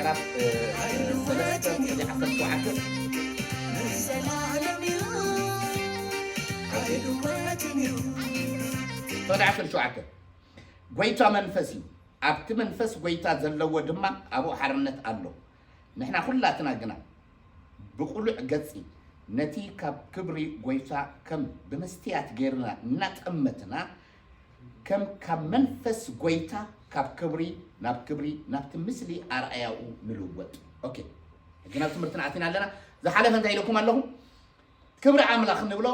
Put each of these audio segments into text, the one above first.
ሰለስተ ቁጽሪ ዓሰርተ ሸውዓተ። ቁጽሪ ዓሰርተ ሸውዓተ። ጎይታ መንፈስ እዩ። ኣብቲ መንፈስ ጎይታ ዘለዎ ድማ ኣብኡ ሓርነት ኣሎ። ንሕና ኩላትና ግና ብቕሉዕ ገጺ ነቲ ካብ ክብሪ ጎይታ ከም ብመስትያት ጌርና እናጠመትና፣ ከም ካብ መንፈስ ጎይታ ካብ ክብሪ ናብ ክብሪ ናብቲ ምስሊ ኣርኣያኡ ንልወጥ። ኦኬ፣ ሕጂ ናብ ትምህርትና ኣቲና ኣለና። ዝሓለፈ እንታይ ኢለኩም ኣለኹ? ክብሪ ኣምላኽ ንብሎ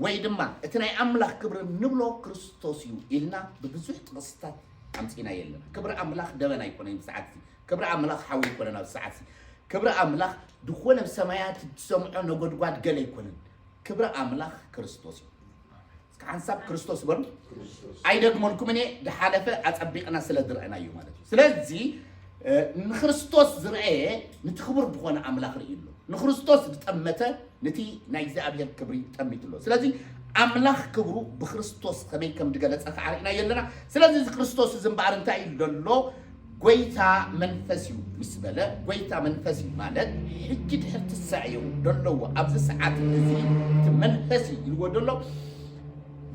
ወይ ድማ እቲ ናይ ኣምላኽ ክብሪ ንብሎ ክርስቶስ እዩ ኢልና ብብዙሕ ጥቕስታት ኣምጺእናዮ ኣለና። ክብሪ ኣምላኽ ደበና ኣይኮነን ብሰዓት እዚ። ክብሪ ኣምላኽ ሓዊ ኣይኮነን ኣብ ሰዓት እዚ። ክብሪ ኣምላኽ ዝኾነ ብሰማያት እትሰምዖ ነጎድጓድ ገለ ኣይኮነን። ክብሪ ኣምላኽ ክርስቶስ እዩ። እስከ ሓንሳብ ክርስቶስ በሉ። ኣይደግመልኩምን እየ፣ ዝሓለፈ ኣጸቢቕና ስለ ዝረኣናዮ ማለት እዩ። ስለዚ፣ እ፣ ንክርስቶስ ዝረኣየ ነቲ ክቡር ዝኾነ ኣምላኽ ርእዩ ኣሎ። ንክርስቶስ ዝጠመተ ነቲ ናይ እግዚኣብሔር ክብሪ ጠሚቱ ኣሎ። ስለዚ ኣምላኽ ክብሩ ብክርስቶስ ከመይ ከም ዝገለጸ ከዓ ርኢናዮ ኣለና። ስለዚ እዚ ክርስቶስ እዚ እምበኣር እንታይ እዩ ዘሎ? ጎይታ መንፈስ እዩ ምስ በለ፣ ጎይታ መንፈስ እዩ ማለት ሕጂ ድሕሪ ትንሳኤኡ ዘለዎ ኣብዚ ሰዓት እዚ እቲ መንፈስ እዩ ኢልዎ ዘሎ።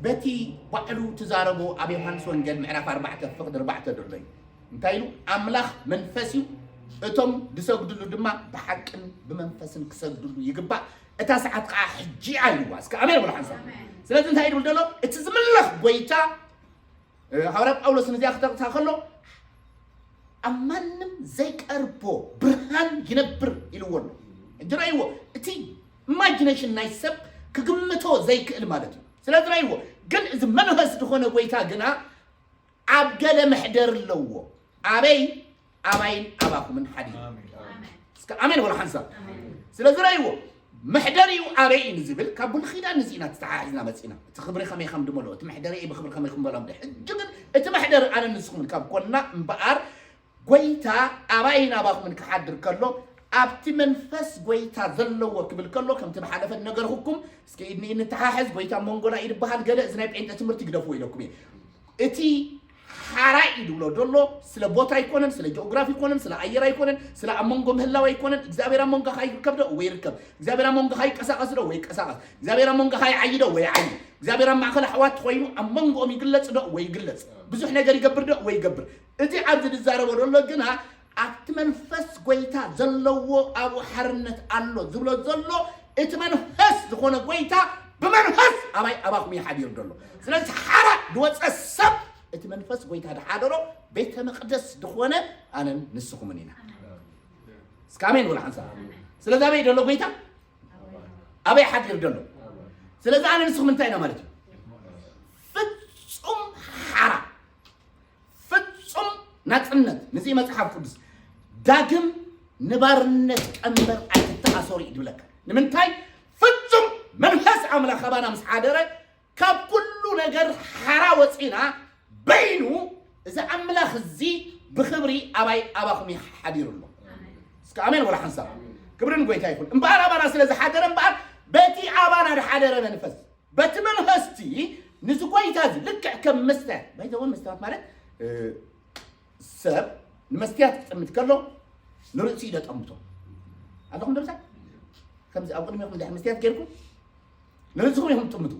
በቲ ባዕሉ ትዛረቦ ኣብ ዮሃንስ ወንጌል ምዕራፍ ኣርባዕተ ፍቕዲ ኣርባዕተ ዘሎ እዩ። እንታይ ኢሉ? ኣምላኽ መንፈስ እዩ፣ እቶም ዝሰግድሉ ድማ ብሓቅን ብመንፈስን ክሰግድሉ ይግባእ፣ እታ ሰዓት ከዓ ሕጂ እያ ኢልዋ። እስከ ኣሜን በሉ ሓንሳብ። ስለዚ እንታይ ይብል ዘሎ? እቲ ዝምለኽ ጎይታ፣ እ፣ ሃዋርያ ጳውሎስ ነዚኣ ክጠቕሳ ከሎ፣ ኣብ ማንም ዘይቀርቦ ብርሃን ይነብር ኢልዎ ኣሎ። ሕጂ ረእይዎ፣ እቲ ኢማጂኔሽን ናይ ሰብ ክግምቶ ዘይክእል ማለት እዩ። ስለዚ ረእይዎ፣ ግን እዚ መንፈስ ዝኾነ ጎይታ ግና ኣብ ገለ መሕደር ኣለዎ። ኣበይ? ኣባይን ኣባኹምን ሓዲሩ። እስከ ኣሜን በሉ ሓንሳብ። ስለዚ ረእይዎ፣ መሕደሪኡ ኣበይ እዩ ንዝብል ካብ ብሉይ ኪዳን እዚ ኢና ተተሓሒዝና መጺና። እቲ ክብሪ ከመይ ከም ድመልኦ፣ እቲ መሕደሪኡ ብክብሪ ከመይ ከም በሎም። ሕጂ ግን እቲ መሕደሪ ኣነ ንስኹምን ካብ ኮንና እምበኣር፣ ጎይታ ኣባይን ኣባኹምን ክሓድር ከሎ፣ ኣብቲ መንፈስ ጎይታ ዘለዎ ክብል ከሎ፣ ከምቲ ብሓለፈ ነገርኩኩም፣ እስኪ ኢድኒ ኢድ ንተሓሕዝ፣ ጎይታ ኣብ መንጎና እዩ ዝበሃል ገለ፣ እዚ ናይ ጴንጤ ትምህርቲ ግደፍዎ ኢለኩም እየ። እቲ ሓራ እዩ ዝብሎ ዘሎ፣ ስለ ቦታ ኣይኮነን፣ ስለ ጂኦግራፊ ኣይኮነን፣ ስለ ኣየር ኣይኮነን፣ ስለ ኣብ መንጎ ምህላው ኣይኮነን። እግዚኣብሔር ኣብ መንጎኻ ይርከብ ዶ? ወይ ይርከብ። እግዚኣብሔር ኣብ መንጎኻ ይቀሳቐስ ዶ? ወይ ይቀሳቐስ። እግዚኣብሔር ኣብ መንጎኻ ይዓዪ ዶ? ወይ ይዓዪ። እግዚኣብሔር ኣብ ማእከል ኣሕዋት ኮይኑ ኣብ መንጎኦም ይግለጽ ዶ? ወይ ይግለጽ። ብዙሕ ነገር ይገብር ዶ? ወይ ይገብር። እቲ ኣብዚ ዝዛረቦ ዘሎ ግና ኣብቲ መንፈስ ጎይታ ዘለዎ ኣብኡ ሓርነት ኣሎ ዝብሎ ዘሎ፣ እቲ መንፈስ ዝኾነ ጎይታ ብመንፈስ ኣባይ ኣባኹም እዩ ሓዲሩ ዘሎ። ስለዚ ሓራ ዝወፀ ሰብ እቲ መንፈስ ጎይታ ዝሓደሮ ቤተ መቅደስ ዝኾነ ኣነን ንስኹምን ኢና። እስከ ኣሜን በሉ ሓንሳብ። ስለዚ ኣበይ ዘሎ ጎይታ? ኣበይ ሓዲሩ ዘሎ? ስለዚ ኣነ ንስኹም እንታይ ኢና ማለት እዩ? ፍጹም ሓራ፣ ፍጹም ናጽነት። ነዚ መጽሓፍ ቅዱስ ዳግም ንባርነት ቀንበር ኣይትተኣሰሩ እዩ ዝብለካ። ንምንታይ? ፍጹም መንፈስ ኣምላኽ ኣባና ምስ ሓደረ፣ ካብ ኩሉ ነገር ሓራ ወጺና፣ በይኑ እዚ ኣምላኽ እዚ ብኽብሪ ኣባይ ኣባኹም ይሓዲሩ ኣሎ። እስከ ኣሜን ወላ ሓንሳብ። ክብሪ ንጎይታ ይኹን። እምበኣር ኣባና ስለ ዝሓደረ እምበኣር፣ በቲ ኣባና ዝሓደረ መንፈስ፣ በቲ መንፈስቲ ንዚ ጎይታ እዚ ልክዕ ከም መስትያት፣ ባይዘወን መስትያት ማለት፣ እ፣ ሰብ ንመስትያት ክጥምት ከሎ ንርእሲ እዩ ዘጠምቶ። ኣለኹም ዶ ምሳይ? ከምዚ ኣብ ቅድሚኹም እንድሕር መስትያት ጌርኩም ንርእስኹም ኢኹም ትጥምቱ።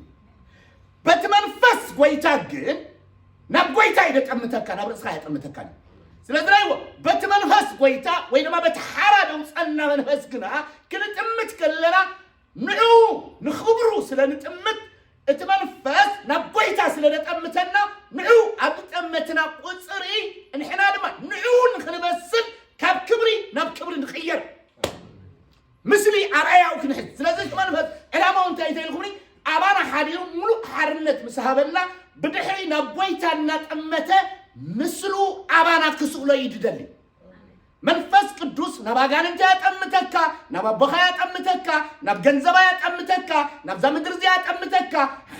በቲ መንፈስ ጎይታ ግን ናብ ጎይታ እዩ ዘጠምተካ፣ ናብ ርእስኻ የጠምተካ እዩ። ስለዚ ራይዎ፣ በቲ መንፈስ ጎይታ ወይ ድማ በቲ ሓራ ዘውፀና መንፈስ ግና ክንጥምት ከለና ንዑ ንኽብሩ ስለ ንጥምት፣ እቲ መንፈስ ናብ ጎይታ ስለ ዘጠምተና፣ ንዑ ኣብ ዝጠመትና ቁፅሪ ንሕና ድማ ንዑ ንኽንመስል ካብ ክብሪ ናብ ክብሪ ንቕየር። ምስሊ ኣርኣያኡ ክንሕዝ። ስለዚ እቲ መንፈስ ዕላማኡ እንታይ እንተ ኢልኩምኒ፣ ኣባና ሓዲሩ ሙሉእ ሓርነት ምስ ሃበና፣ ብድሕሪ ናብ ጎይታ እናጠመተ ምስሉ ኣባና ክስእሎ እዩ ዝደሊ። መንፈስ ቅዱስ ናብ ኣጋንንቲ ያጠምተካ፣ ናብ ኣቦኻ ያጠምተካ፣ ናብ ገንዘባ ያጠምተካ፣ ናብዛ ምድሪ እዚኣ ያጠምተካ።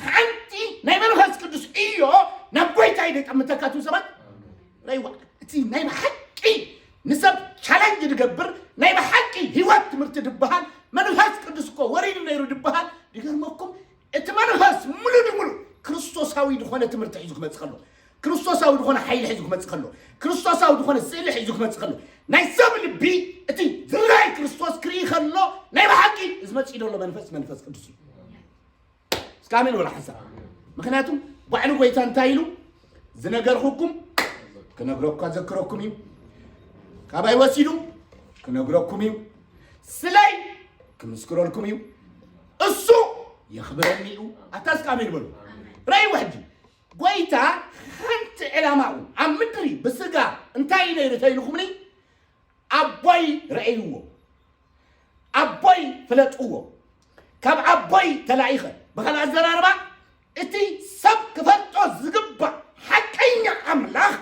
ሓንቲ ናይ መንፈስ ቅዱስ እዮ ናብ ጎይታ እዩ ዘጠምተካ። እቱ ሰባት ረይዋ፣ እቲ ናይ ብሓቂ ንሰብ ቻለንጅ ዝገብር ናይ ብሓቂ ህይወት ትምህርቲ ዝበሃል መንፈስ ቅዱስ እኮ ወሪዱ ነይሩ ዝበሃል። ይገርመኩም፣ እቲ መንፈስ ሙሉ ንሙሉ ክርስቶሳዊ ዝኾነ ትምህርቲ ሒዙ ክመጽእ ከሎ፣ ክርስቶስ ክርስቶሳዊ ዝኾነ ሓይሊ ሒዙ ክመጽእ ከሎ፣ ክርስቶሳዊ ዝኾነ ስእሊ ሒዙ ክመጽእ ከሎ፣ ናይ ሰብ ልቢ እቲ ዝረኣይ ክርስቶስ ክርኢ ከሎ፣ ናይ ብሓቂ እዚ መጺኡ ዘሎ መንፈስ መንፈስ ቅዱስ እዩ። እስከ ኣሜን በሉ ሓንሳብ። ምኽንያቱም ባዕሉ ጎይታ እንታይ ኢሉ? ዝነገርኩኩም ክነግረኳ ዘክረኩም እዩ፣ ካባይ ወሲዱ ክነግረኩም እዩ፣ ስለይ ክምስክረልኩም እዩ፣ እሱ የኽብረኒ እዩ። ኣታ እስከ ኣሜን በሉ። ረእይዎ ሕጂ ጎይታ ሓንቲ ዕላማኡ ኣብ ምድሪ ብስጋ እንታይ እዩ ነይሩ ተይልኩምኒ? ኣቦይ ረእይዎ፣ ኣቦይ ፍለጥዎ፣ ካብ ኣቦይ ተላኢኸ። ብኻልእ ኣዘራርባ እቲ ሰብ ክፈልጦ ዝግባእ ሓቀኛ ኣምላኽ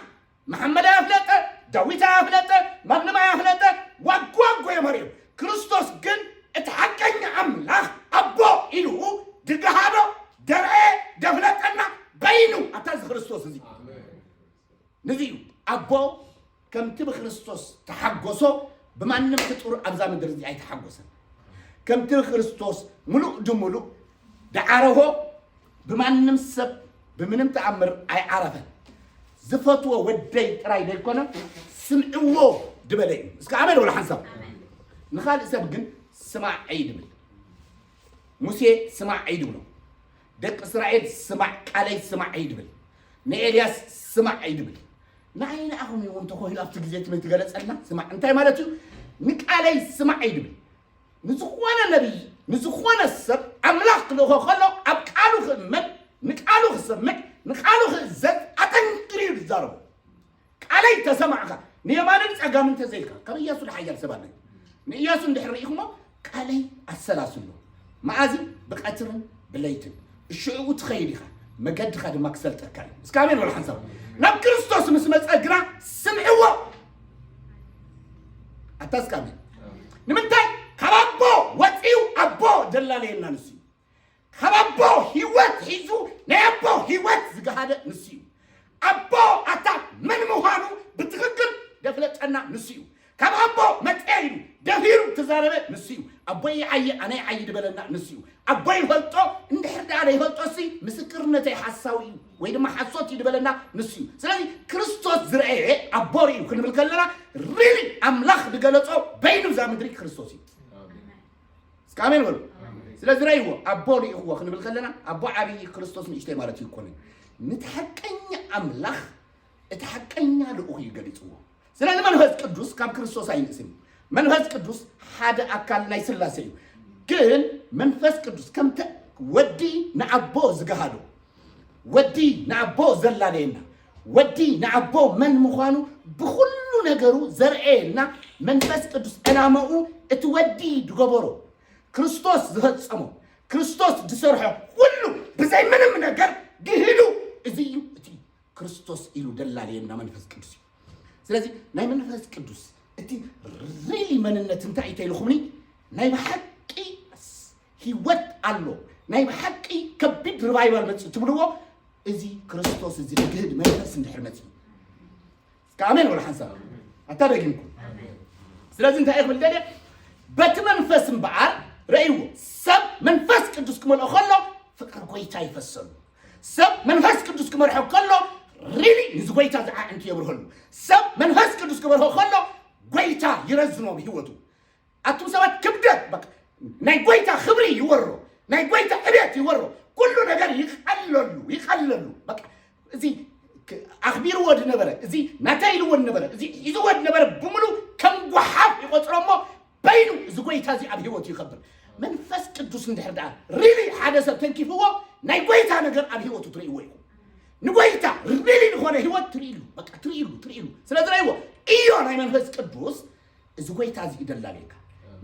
መሓመድ ኣያፍለጠ፣ ዳዊት ኣያፍለጠ፣ ማንም ኣያፍለጠ፣ ዋጎ ዋጎ እዮም ኣርእዮም። ክርስቶስ ግን እቲ ሓቀኛ ኣምላኽ ኣቦ ኢሉ ድግሃዶ ደርአየ ደፍለጠና በይኑ ኣብታ እዚ ክርስቶስ እዚ። ነዚ እዩ ኣቦ ከምቲ ብክርስቶስ ተሓጎሶ ብማንም ፍጡር ኣብዛ ምድሪ እዚ ኣይተሓጎሰን። ከምቲ ብክርስቶስ ምሉእ ድምሉእ ደዓረፎ ብማንም ሰብ ብምንም ተኣምር ኣይዓረፈን። ዝፈትዎ ወደይ ጥራይ ዘይኮነ ስምዕዎ ድበለ እዩ። እስከ ኣሜን በሉ ሓንሳብ። ንኻልእ ሰብ ግን ስማዕ ኣይድብል። ሙሴ ስማዕ ኣይድብሎ። ደቂ እስራኤል ስማዕ፣ ቃለይ ስማዕ ኣይድብል። ንኤልያስ ስማዕ ኣይድብል። ንዓይ ንዓኹም እውን እንተኾይኑ ኣብቲ ግዜ እቲ ንትገለጸልና ስማዕ እንታይ ማለት እዩ? ንቃለይ ስማዕ ኣይድብል። ንዝኾነ ነቢይ፣ ንዝኾነ ሰብ ኣምላኽ ክልእኾ ከሎ ኣብ ቃሉ ክእመን፣ ንቃሉ ክሰምዕ፣ ንቃሉ ክእዘዝ ኣጠንክሩ እዩ ዝዛረቦ። ቃለይ ተሰማዕካ፣ ንየማንን ጸጋምን ተዘይልካ፣ ካብ ኢያሱ ዝሓያል ሰብ ኣሎ እዩ። ንኢያሱ እንድሕር ርኢኹሞ፣ ቃለይ ኣሰላስሎ። መኣዚ? ብቐትርን ብለይትን። እሽዕኡ ትኸይድ ኢኻ፣ መገድኻ ድማ ክሰልጠካ እዩ። እስከ ኣሜን በሉ ሓንሳብ። ናብ ክርስቶስ ምስ መጸ ግና ስምዕዎ። ኣታ እስከ ኣሜን። ንምንታይ? ካብ ኣቦ ወጺኡ ኣቦ ደላለየና ንሱ እዩ። ካብ ኣቦ ህይወት ሒዙ ናይ ኣቦ ህይወት ዝገሃደ ንሱ እዩ። ኣቦ ኣታ መን ምዃኑ ብትኽክል ደፍለጠና ንሱ እዩ። ካብ ኣቦ መጽአ ኢሉ ደፊሩ ተዛረበ ንሱ እዩ። ኣቦይ ይዓዪ ኣነ ይዓዪ ድበለና ንሱ እዩ። ኣቦይ ይፈልጦ እንድሕር ደኣ ዘይፈልጦ ሲ ምስክርነተይ ሓሳዊ እዩ ወይ ድማ ሓሶት እዩ ድበለና ንሱ እዩ። ስለዚ ክርስቶስ ዝረኣየ ኣቦ ርእዩ ክንብል ከለና ሪሊ ኣምላኽ ዝገለጾ በይኑ እዛ ምድሪ ክርስቶስ እዩ። እስከ ኣሜን በሉ። ስለዚ ረእይዎ ኣቦ ልኢኽዎ ክንብል ከለና ኣቦ ዓብዪ ክርስቶስ ንእሽተይ ማለት ይኮንን። ነቲ ሓቀኛ ኣምላኽ እቲ ሓቀኛ ልኡኽ እዩ ገሊፅዎ። ስለዚ መንፈስ ቅዱስ ካብ ክርስቶስ ኣይንእስን እዩ። መንፈስ ቅዱስ ሓደ ኣካል ናይ ስላሴ እዩ። ግን መንፈስ ቅዱስ ከምተ ወዲ ንኣቦ ዝገሃዶ ወዲ ንኣቦ ዘላለየና ወዲ ንኣቦ መን ምዃኑ ብኹሉ ነገሩ ዘርእየና መንፈስ ቅዱስ ዕላማኡ እቲ ወዲ ዝገበሮ ክርስቶስ ዝፈጸሞ ክርስቶስ ዝሰርሖ ኩሉ ብዘይ ምንም ነገር ግህዱ እዚ እዩ እቲ ክርስቶስ ኢሉ ደላለየና መንፈስ ቅዱስ እዩ። ስለዚ ናይ መንፈስ ቅዱስ እቲ ሪሊ መንነት እንታይ እዩ ተይልኹምኒ ናይ ብሓቂ ህይወት ኣሎ ናይ ብሓቂ ከቢድ ሪቫይቫል መፅእ ትብልዎ እዚ ክርስቶስ እዚ ንግህድ መንፈስ እንድሕር መፅእ እስከ ኣሜን ወላ ሓንሳብ ኣታ ደጊምኩም ስለዚ እንታይ ክብል ደልየ በቲ መንፈስ እምበኣር ረእይዎ ሰብ መንፈስ ቅዱስ ክመልኦ ከሎ ፍቅሪ ጎይታ ይፈሰሉ ሰብ መንፈስ ቅዱስ ክመርሖ ከሎ ሪሊ ንዚ ጎይታ ዝዓዕንቱ የብርሀሉ ሰብ መንፈስ ቅዱስ ክመርሖ ከሎ ጎይታ ይረዝኖ ብህይወቱ ኣቱም ሰባት ክብደት በቃ ናይ ጎይታ ክብሪ ይወሮ ናይ ጎይታ ዕቤት ይወሮ ኩሉ ነገር ይቀለሉ ይቀለሉ በቃ እዚ ኣኽቢርዎ ዝነበረ እዚ ናተይ ኢልዎ ዝነበረ እዚ ሒዝዎ ዝነበረ ብምሉ ከም ጓሓፍ ይቆፅሮ እሞ በይኑ እዚ ጎይታ እዚ ኣብ ህይወቱ ይኸብር መንፈስ ቅዱስ እንድሕር ደኣ ሪሊ ሓደ ሰብ ተንኪፍዎ ናይ ጎይታ ነገር ኣብ ህይወቱ ትርእይዎ ኢኹም ንጎይታ ሪሊ ዝኾነ ህይወት ትርእሉ በቃ ትርእሉ ትርእሉ ስለዚ ረእይዎ እዮ ናይ መንፈስ ቅዱስ እዚ ጎይታ እዚ ይደላለየካ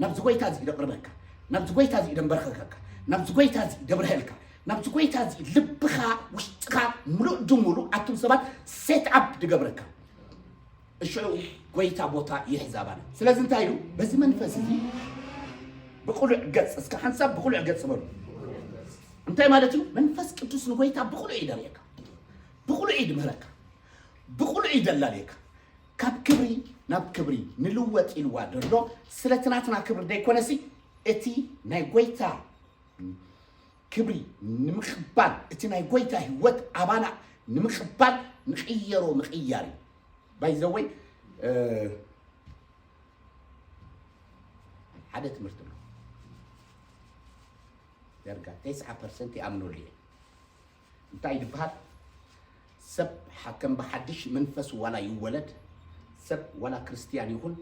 ናብዚ ጎይታ እዚ ይደቅርበካ ናብዚ ጎይታ እዚ ይደንበርኸከካ ናብዚ ጎይታ እዚ ይደብርሀልካ ናብዚ ጎይታ እዚ ልብኻ ውሽጥኻ ሙሉእ ድሙሉእ ኣቱም ሰባት ሴት ኣፕ ድገብረካ እሽዑ ጎይታ ቦታ ይሕዛባና ስለዚ እንታይ ኢሉ በዚ መንፈስ እዚ ብቁሉዕ ገጽ እስከ ሓንሳብ ብቁሉዕ ገጽ በሉ እንታይ ማለት እዩ መንፈስ ቅዱስ ንጎይታ ብቁሉዕ ይደርእየካ ብቁሉዕ ይድምህረካ ብቁሉዕ ይደላለየካ ካብ ክብሪ ናብ ክብሪ ንልወጥ ኢልዋ ዘሎ ስለቲ ናትና ክብሪ ደይኮነሲ እቲ ናይ ጎይታ ክብሪ ንምቕባል እቲ ናይ ጎይታ ህይወት ኣባና ንምቕባል ንቕየሮ ምቕያር እዩ። ባይዘወይ ሓደ ትምህርቲ ኣሎ ደርጋ ተስዓ ፐርሰንት ይኣምነሉ እየ። እንታይ ይበሃል? ሰብ ሓከም ብሓድሽ መንፈስ ዋላ ይወለድ ሰብ ዋላ ክርስትያን ይኹን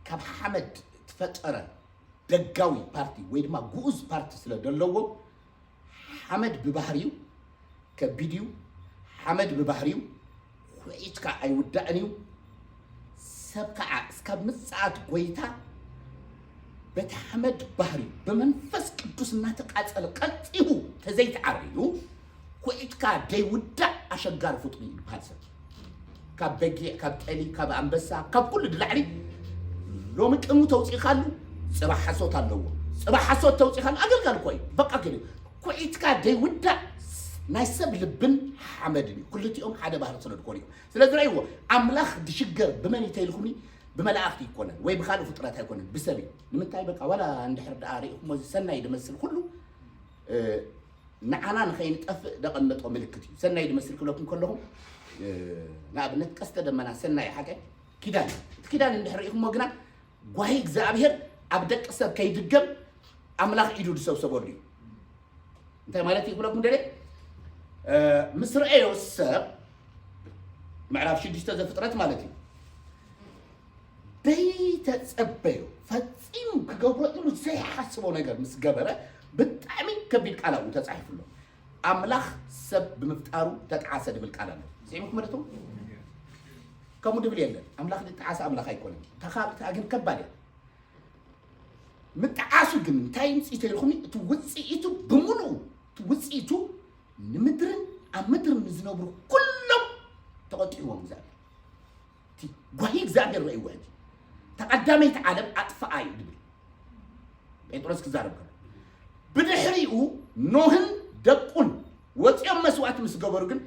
ካብ ሓመድ ትፈጠረ ደጋዊ ፓርቲ ወይ ድማ ግኡዝ ፓርቲ ስለ ዘለዎ ሓመድ ብባህሪው ከቢድ እዩ። ሓመድ ብባህሪው ኩዒትካ ኣይውዳእን እዩ። ሰብ ከዓ እስካብ ምጽኣት ጎይታ በቲ ሓመድ ባህሪ ብመንፈስ ቅዱስ እናተቃጸለ ቀልጢፉ ተዘይተዓሪዩ ኩዒትካ ደይውዳእ ኣሸጋሪ ፍጡር እዩ ዝበሃል ሰብ ካብ በጊዕ ካብ ጠሊ ካብ ኣንበሳ ካብ ኩሉ ድላዕሊ ሎሚ ቅሙ ተውፂእካሉ ፅባሕ ሓሶት ኣለዎ። ፅባሕ ሓሶት ተውፂእካሉ ኣገልጋል እኮ እዩ። በቃ ግን ኩዒትካ ደይውዳእ ናይ ሰብ ልብን ሓመድን እዩ። ክልቲኦም ሓደ ባህሪ ስለ ዝኾኑ እዮም። ስለዚ ረእይዎ ኣምላኽ ድሽገር ብመን እዩ ተይልኩኒ ብመላእኽቲ ይኮነን ወይ ብካልእ ፍጡራት ኣይኮነን ብሰብ እዩ። ንምንታይ በቃ ዋላ እንድሕር ደኣ ርኢኹሞ እዚ ሰናይ ድመስል ኩሉ ንዓና ንኸይንጠፍእ ደቐመጦ ምልክት እዩ። ሰናይ ድመስል ክብለኩም ከለኹም ንኣብነት ቀስተ ደመና ሰናይ ሓቀ ኪዳን እቲ ኪዳን እንድሕር ርኢኹሞ ግና ጓሂ እግዚኣብሔር ኣብ ደቂ ሰብ ከይድገም ኣምላኽ ኢዱ ዝሰብሰበሉ እዩ። እንታይ ማለት እዩ ክብለኩም ደለ ምስ ረአዮ ሰብ ምዕራፍ ሽዱሽተ ዘፍጥረት ማለት እዩ ደይተጸበዮ ፈጺሙ ክገብሮ ኢሉ ዘይሓስቦ ነገር ምስ ገበረ ብጣዕሚ ከቢድ ቃል ኣብኡ ተጻሒፉ ኣሎ። ኣምላኽ ሰብ ብምፍጣሩ ተጣዓሰ ድብል ቃል ኣሎ። ስዒምኩም መደትኩም ከምኡ ድብል የለን። ኣምላኽ ዝጠዓሰ ኣምላኽ ኣይኮነን። እታ ግን ከባድ እያ። ምጥዓሱ ግን እንታይ ምጽኢቶ ኢልኹም እቲ ውጽኢቱ ብምሉኡ እቲ ውጽኢቱ ንምድርን ኣብ ምድርን ንዝነብሩ ኩሎም ተቆጢዕዎም እግዚኣብሔር እቲ ጓሂ እግዚኣብሔር ረእይዎ ሕጂ ተቐዳመይቲ ዓለም ኣጥፍኣ እዩ ድብል ጴጥሮስ ክዛረብ ከሎ ብድሕሪኡ ኖህን ደቁን ወፂኦም መስዋዕቲ ምስ ገበሩ ግን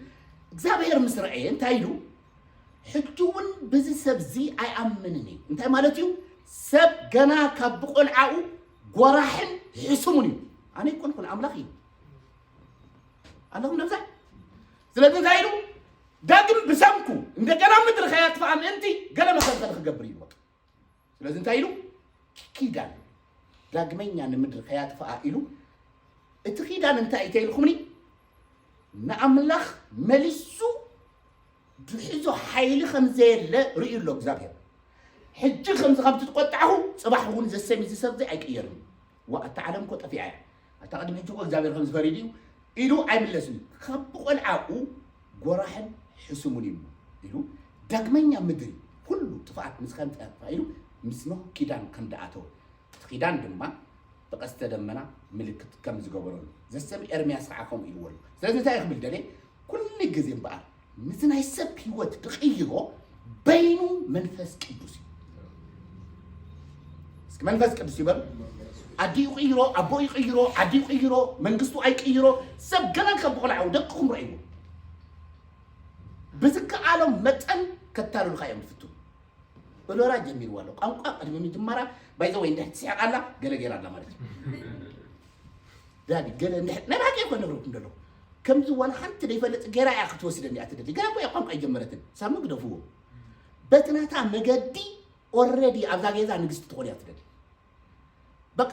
እግዚኣብሔር ምስ ረአየ እንታይ ኢሉ ሕጂ እውን ብዚ ሰብ እዚ ኣይኣምንን እዩ እንታይ ማለት እዩ ሰብ ገና ካብ ብቆልዓኡ ጎራሕን ሕሱሙን እዩ ኣነ ይኮንኩን ኣምላኽ እዩ ኣለኹም ነብዛ ስለዚ እንታይ ኢሉ ዳግም ብሰምኩ እንደገና ምድሪ ከያጥፍኣ ምእንቲ ገለ መኸልከል ክገብር እዩ በቃ ስለዚ እንታይ ኢሉ ኪዳን ዳግመኛ ንምድሪ ከያጥፍኣ ኢሉ እቲ ኪዳን እንታይ እዩ ተይልኩምኒ ንኣምላኽ መሊሱ ዝሕዞ ሓይሊ ከም ዘየለ ርእዩ ኣሎ እግዚኣብሔር ሕጂ ከምዚ ከም ትቆጣዕኹ ፅባሕ እውን ዘሰሚ እዚ ሰብ እዚ ኣይቅየርን እዩ ዋ ኣታ ዓለም እኮ ጠፊኣ እያ ኣታ ቅድሚ ሕጂ እኮ እግዚኣብሔር ከም ዝፈሪድ እዩ ኢሉ ኣይምለስን እዩ ካብ ብቆልዓኡ ጎራሕን ሕስሙን እዩ ኢሉ ዳግመኛ ምድሪ ኩሉ ጥፍኣት ምስ ከምፀ ኢሉ ምስ ኖህ ኪዳን ከም ደኣተወ እቲ ኪዳን ድማ ብቀስተ ደመና ምልክት ከም ዝገበረሉ ዘሰሚ ኤርምያስ ከዓ ከምኡ ኢልዎ ኣሎ ስለዚ እንታይ ክብል ደልየ ኩሉ ግዜ እምበኣር ነዚ ናይ ሰብ ህይወት ድቕይሮ በይኑ መንፈስ ቅዱስ እዩ እስኪ መንፈስ ቅዱስ ይበል ኣዲኡ ቅይሮ ኣቦኡ ይቅይሮ ዓዲኡ ቅይሮ መንግስቱ ኣይቅይሮ ሰብ ገና ካብ ብቆልዓው ደቅኹም ረእይዎ ብዝከኣሎም መጠን ከታልሉካ እዮም ዝፍትኑ እሎራ ጀሚርዋ ኣሎ ቋንቋ ቅድሚ ምጅማራ ባይዘ ወይ እንድሕር ትስሕቕ ኣላ ገለ ገይራ ኣላ ማለት እዩ ዳዲ ገለ እንድሕር ናይ ብሓቂ ይኮን ነግረኩም ደሎ ከምዚ ዋላ ሓንቲ ዘይፈልጥ ገይራ እያ ክትወስደኒ እያ ትደሊ ገና እኮ እያ ቋንቋ ኣይጀመረትን ሳሚ ግደፍዎ በቲ ናታ መገዲ ኦረዲ ኣብዛ ገዛ ንግስቲ ትኾን እያ ትደሊ በቃ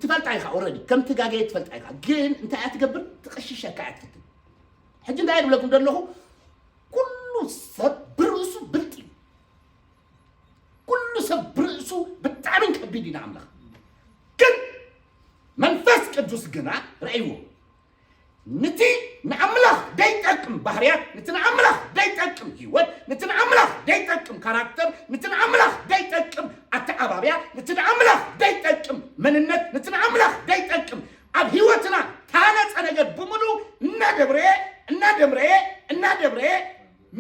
ትፈልጣ ኢኻ ኦረዲ ከምቲ ጋገየ ትፈልጣ ኢኻ ግን እንታይ እያ ትገብር ትቕሽሸካ እያ ትፍትን ሕጂ እንታይ ድብለኩም ደለኹ ኩሉ ሰብ ብርእሱ ብልጥ እዩ ኩሉ ሰብ ብርእሱ ብጣዕሚ ከቢድ ኢና ኣምላኽ ግን መንፈስ ቅዱስ ግና ረእይዎ ንቲ ንኣምላኽ ደይጠቅም ባህርያት ንቲ ንኣምላኽ ደይጠቅም ህይወት ንቲ ንኣምላኽ ደይጠቅም ካራክተር ንቲ ንኣምላኽ ደይጠቅም ኣተዓባብያ ንቲ ንኣምላኽ ደይጠቅም መንነት ንቲ ንኣምላኽ ደይጠቅም ኣብ ህይወትና ታነፀ ነገር ብምሉ እናደብረየ እናደምረየ እናደብረየ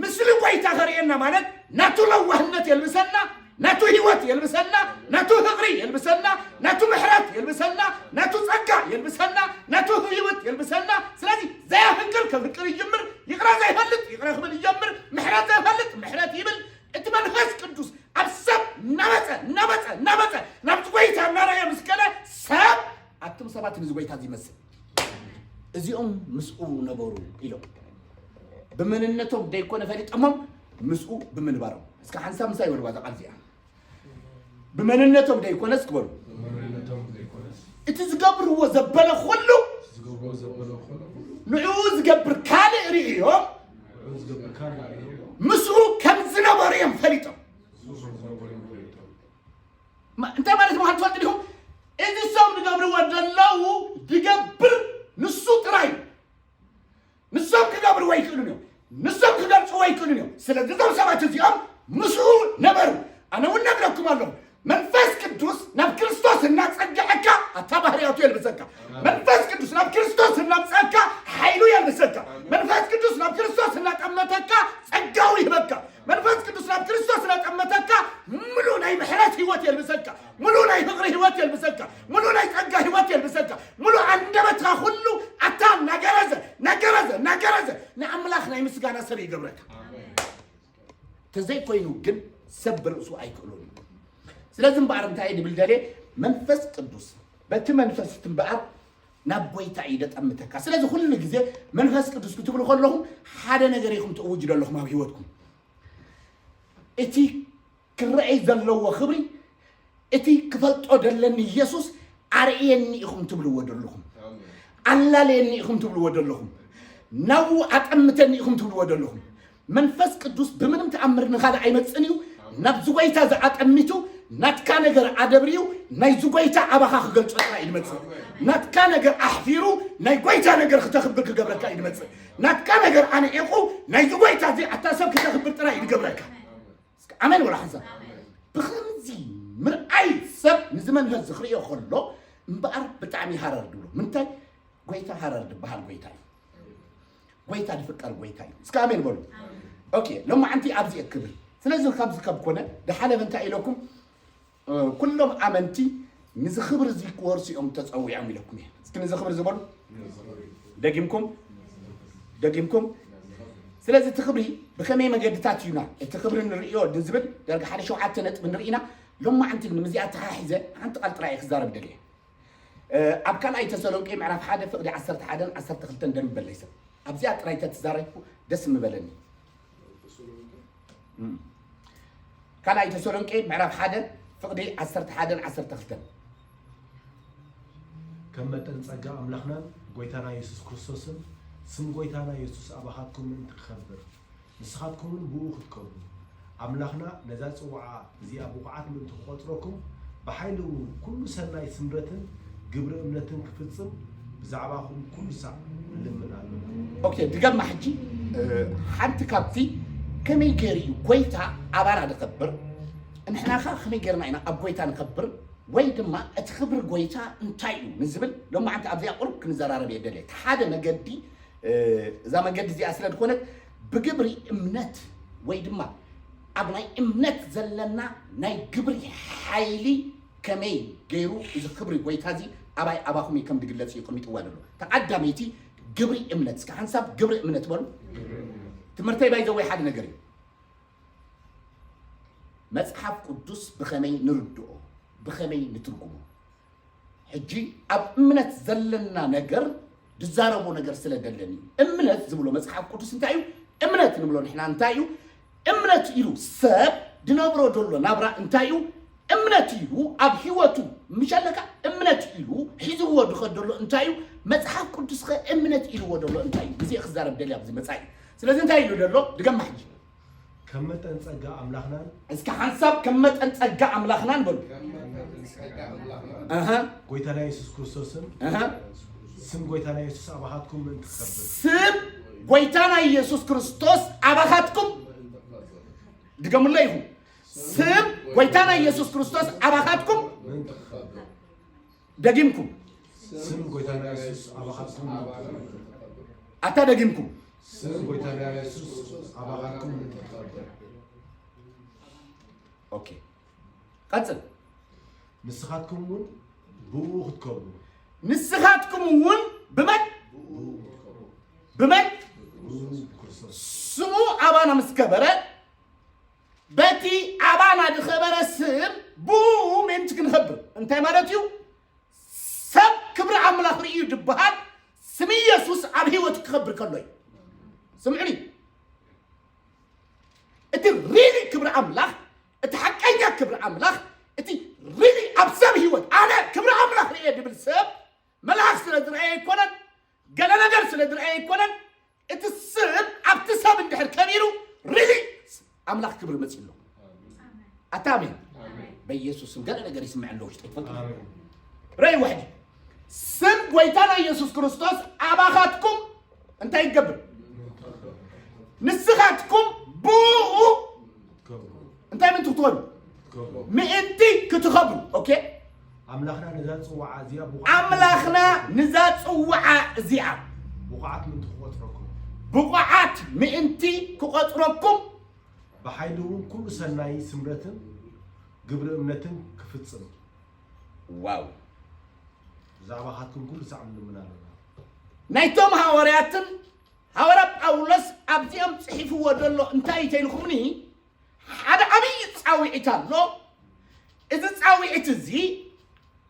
ምስሊ ጎይታ ከርእየና ማለት ናቱ ለዋህነት የልብሰና ናቱ ህይወት የልብሰና ናቱ ፍቕሪ የልብሰና ናቱ ምሕረት የልብሰና ናቱ ጸጋ የልብሰና ናቱ ህይወት የልብሰና ስለዚ ዘያፍቅር ከፍቅር ይጅምር ይቕረ ዘይፈልጥ ይቕረ ክብል ይጀምር ምሕረት ዘይፈልጥ ምሕረት ይብል እቲ መንፈስ ቅዱስ ኣብ ሰብ እናመፀ እናመፀ እናመፀ ናብቲ ጎይታ እናረየ ምስ ከደ ሰብ ኣቱም ሰባት ንዚ ጎይታ እዚ ይመስል እዚኦም ምስኡ ነበሩ ኢሎም። ብመንነቶም ደይኮነ ፈሊጠሞም፣ ምስኡ ብምንባሮም። እስከ ሓንሳብ ምሳይ በልዋ እዛ ቃል እዚኣ። ብመንነቶም ደይኮነስ ክበሉ። እቲ ዝገብርዎ ዘበለ ኩሉ ንዕኡ ዝገብር ካልእ ርእዮም፣ ምስኡ ከም ዝነበሩ እዮም ፈሊጦም። ማ-፣ እንታይ ማለት ምዃኑ ትፈልጡ ዲኹም? እዚ እሶም ዝገብርዎ ዘለዉ ዝገብር ንሱ ጥራይ እዩ። ንሶም ክገብርዎ ኣይክእሉን እዮም። ንሶም ክገልጽዎ ኣይክእሉን እዮም። ስለዚ እዞም ሰባት እዚኦም ምስኡ ነበሩ። ኣነ እውን ነግረኩም ኣለኹ። መንፈስ ቅዱስ ናብ ክርስቶስ እናጸግዐካ ኣታ ባህርያቱ የልብሰካ። መንፈስ ቅዱስ ናብ ክርስቶስ እናምጸእካ ሓይሉ የልብሰካ። መንፈስ ቅዱስ ናብ ክርስቶስ እናጠመተካ ጸጋው ይህበካ። መንፈስ ቅዱስ ናብ ክርስቶስ እናጠመተካ ምሉእ ናይ ምሕረት ህይወት የልብሰካ። ምሉእ ናይ ፍቕሪ ህይወት የልብሰካ። ምሉእ ናይ ጸጋ ህይወት የልብሰካ። ምሉእ ኣንደበትካ ኩሉ ኣታ እናገረዘ፣ እናገረዘ፣ እናገረዘ ንኣምላኽ ናይ ምስጋና ሰብ ይገብረካ። ተዘይኮይኑ ግን ሰብ ብርእሱ ኣይክእሎን እዩ። ስለዚ እምበኣር እንታይ ድብል ደልየ መንፈስ ቅዱስ በቲ መንፈስ እቲ እምበኣር ናብ ጎይታ እዩ ደጠምተካ። ስለዚ ኩሉ ግዜ መንፈስ ቅዱስ ክትብሉ ከለኹም ሓደ ነገር ኢኹም ትእውጁ ዘለኹም ኣብ ህይወትኩም። እቲ ክረኣይ ዘለዎ ክብሪ፣ እቲ ክፈልጦ ደለኒ ኢየሱስ ኣርእየኒ ኢኹም ትብልዎ ደለኹም። ኣላለየኒ ኢኹም ትብልዎ ደለኹም። ናብኡ ኣጠምተኒ ኢኹም ትብልዎ ደለኹም። መንፈስ ቅዱስ ብምንም ተኣምር ንኻልእ ኣይመጽእን እዩ። ናብዚ ጎይታ እዚ ኣጠሚቱ ናትካ ነገር ኣደብርዩ ናይዚ ጎይታ ኣባኻ ክገልጾ ጥራይ እዩ ዝመጽእ። ናትካ ነገር ኣሕፊሩ ናይ ጎይታ ነገር ክተኽብር ክገብረካ እዩ ዝመጽእ። ናትካ ነገር ኣንዒቑ ናይዚ ጎይታ እዚ ኣታ ሰብ ክተኽብር ጥራይ እዩ ዝገብረካ። እስከ ኣሜን ወላ ሓንሳብ። ብኸምዚ ምርኣይ ሰብ ንዚ መንፈስ እዚ ክርእዮ ከሎ እምበኣር ብጣዕሚ ሃረር ድብሎ። ምንታይ? ጎይታ ሃረር ድበሃል ጎይታ እዩ። ጎይታ ድፍቀር ጎይታ እዩ። እስከ ኣሜን በሉ። ኦኬ፣ ሎማዓንቲ ኣብዚ እየ ክብል። ስለዚ ካብዚ ካብ ኮነ ድሓለፈ እንታይ ኢለኩም? እ፣ ኩሎም ኣመንቲ ንዚ ክብሪ እዚ ክወርሱ እዮም ተጸዊዖም ኢለኩም እየ። እስኪ ንዚ ክብሪ ዝበሉ ደጊምኩም፣ ደጊምኩም። ስለዚ እቲ ክብሪ ብኸመይ መገድታት እዩና እቲ ክብሪ ንርእዮ ንዝብል ደርጊ ሓደ ሸውዓተ ነጥቢ ንርኢና። ሎማዓንቲ ግን ምስዚኣ ተሓሒዘ ሓንቲ ቃል ጥራይ እየ ክዛረብ ደልየ። እ፣ ኣብ ካልኣይ ተሰሎንቄ ምዕራፍ ሓደ ፍቕዲ ዓሰርተ ሓደን ዓሰርተ ክልተን ደንበለይ ሰብ ኣብዚኣ ጥራይ ተትዛረብኩ ደስ ምበለኒ። እም። ካልኣይ ተሰሎንቄ ምዕራፍ ሓደ ፍቕዲ ዓሰርተ ሓደን ዓሰርተ ክልተን። ከም መጠን ጸጋ ኣምላኽናን ጎይታና የሱስ ክርስቶስን ስም ጎይታና የሱስ ኣባኻትኩም ምእንቲ ክኸብር፣ ንስኻትኩምን ብእኡ ክትከብሩ፣ ኣምላኽና ነዛ ጽውዓ እዚኣ ብቑዓት ምእንቲ ክቖጽረኩም፣ ብሓይሊ እውን ኩሉ ሰናይ ስምረትን ግብሪ እምነትን ክፍጽም ብዛዕባኹም ኩሉ ሳዕ እልምን ኣለኹ። ኦኬ፣ ድገማ ሕጂ። እ፣ ሓንቲ ካብቲ ከመይ ገይሩ እዩ ጎይታ ኣባና ዝኸብር? ንሕና ኸ ከመይ ገይርና ኢና ኣብ ጎይታ ንኸብር? ወይ ድማ እቲ ክብሪ ጎይታ እንታይ እዩ ንዝብል ሎማዓንቲ ኣብዚኣ ቁሩብ ክንዘራረብ እየ ደልየ። እቲ ሓደ መገዲ፣ እ፣ እዛ መገዲ እዚኣ ስለ ዝኾነት ብግብሪ እምነት ወይ ድማ ኣብ ናይ እምነት ዘለና ናይ ግብሪ ሓይሊ ከመይ ገይሩ እዚ ክብሪ ጎይታ እዚ ኣባይ ኣባኹም እዩ ከም ዝግለጽ እዩ ቀሚጥዋ ዘሎ። ተቐዳመይቲ ግብሪ እምነት። እስከ ሓንሳብ ግብሪ እምነት በሉ። ትምህርተይ ባይዘወይ ሓደ ነገር እዩ። መጽሓፍ ቅዱስ ብኸመይ ንርድኦ፣ ብኸመይ ንትርጉሞ። ሕጂ ኣብ እምነት ዘለና ነገር ዝዛረቦ ነገር ስለ ደለኒ እዩ። እምነት ዝብሎ መጽሓፍ ቅዱስ እንታይ እዩ? እምነት ንብሎ ንሕና እንታይ እዩ? እምነት ኢሉ ሰብ ድነብሮ ዘሎ ናብራ እንታይ እዩ? እምነት ኢሉ ኣብ ህይወቱ ምሸለካ እምነት ኢሉ ሒዝዎ ድኸድ ዘሎ እንታይ እዩ? መጽሓፍ ቅዱስ ኸ እምነት ኢልዎ ዘሎ እንታይ እዩ? ግዜ ክዛረብ ደልያ ኣብዚ መጻኢ። ስለዚ እንታይ ኢሉ ዘሎ? ድገማ ሕጂ። ከም መጠን ጸጋ ኣምላኽናን እስከ ሓንሳብ ከም መጠን ጸጋ ኣምላኽናን በሉ። ኣሃ፣ ጎይታና የሱስ ክርስቶስን ኣሃ። ስም ጎይታና የሱስ ኣባኻትኩም ምእንቲ ክኸብር። ስም ጎይታና ኢየሱስ ክርስቶስ ኣባኻትኩም ድገሙላ ኢኹም። ስም ጎይታና ኢየሱስ ክርስቶስ ኣባኻትኩም ምእንቲ ክኸብር። ደጊምኩም። ስም ጎይታና የሱስ ኣባኻትኩም ምእንቲ ክኸብር። ኣታ ደጊምኩም። ስም ጎይታና የሱስ ኣባኻትኩም ምእንቲ ክኸብር። ኦኬ። ቀጽል። ንስኻትኩም እውን ብኡ ክትከብሩ። ንስኻትኩም እውን ብመን? ብኡ ክትከብሩ። ብመን? ብኡ ክርስቶስ። ስሙ ኣባና ምስ ከበረ፣ በቲ ኣባና ዝኸበረ ስም ብኡ ምእንቲ ክንኸብር። እንታይ ማለት እዩ? ሰብ ክብሪ ኣምላኽ ርእዩ ድበሃል፣ ስም ኢየሱስ ኣብ ህይወት ክኸብር ከሎ እዩ። ስምዕኒ፣ እቲ ሪሊ ክብሪ ኣምላኽ፣ እቲ ሓቀኛ ክብሪ ኣምላኽ፣ እቲ ሪሊ ኣብ ሰብ ህይወት ኣነ ክብሪ ኣምላኽ ርእየ ድብል ሰብ መልኣኽ ስለ ዝረኣየ ኣይኮነን፣ ገለ ነገር ስለ ዝረኣየ ኣይኮነን። እቲ ስም ኣብቲ ሰብ እንድሕር ከቢሩ ሪሊ ኣምላኽ ክብሪ መፅእ ኣሎ። ኣታ ኣሜን። በኢየሱስ ስም ገለ ነገር ይስምዕ ኣሎ ውሽጠይ ትፈልጡ። ርኣይ ውሕድ ስም ጎይታና ኢየሱስ ክርስቶስ ኣባኻትኩም እንታይ ይገብር? ንስኻትኩም ብኡ እንታይ ምእንቲ ክትኾኑ? ምእንቲ ክትኸብሩ። ኦኬ፣ ኣምላኽና ነዛ ጽዋዓ እዚኣ ብቑዓት ኣምላኽና ነዛ ጽዋዓ እዚኣ ብቑዓት ምእንቲ ክቖጽረኩም። ብቑዓት ምእንቲ ክቖጽረኩም። ብሓይሉ እውን ኩሉ ሰናይ ስምረትን ግብሪ እምነትን ክፍጽም። ዋው። ብዛዕባኻትኩም ኩሉ ሳዕ ንልምን ኣለና። ናይቶም ሃዋርያትን ሃዋርያ ጳውሎስ ኣብዚኦም ጽሒፍዎ ዘሎ እንታይ እዩ ተይልኩምኒ? ሓደ ዓብዪ ጻውዒት ኣሎ። እዚ ጻውዒት እዚ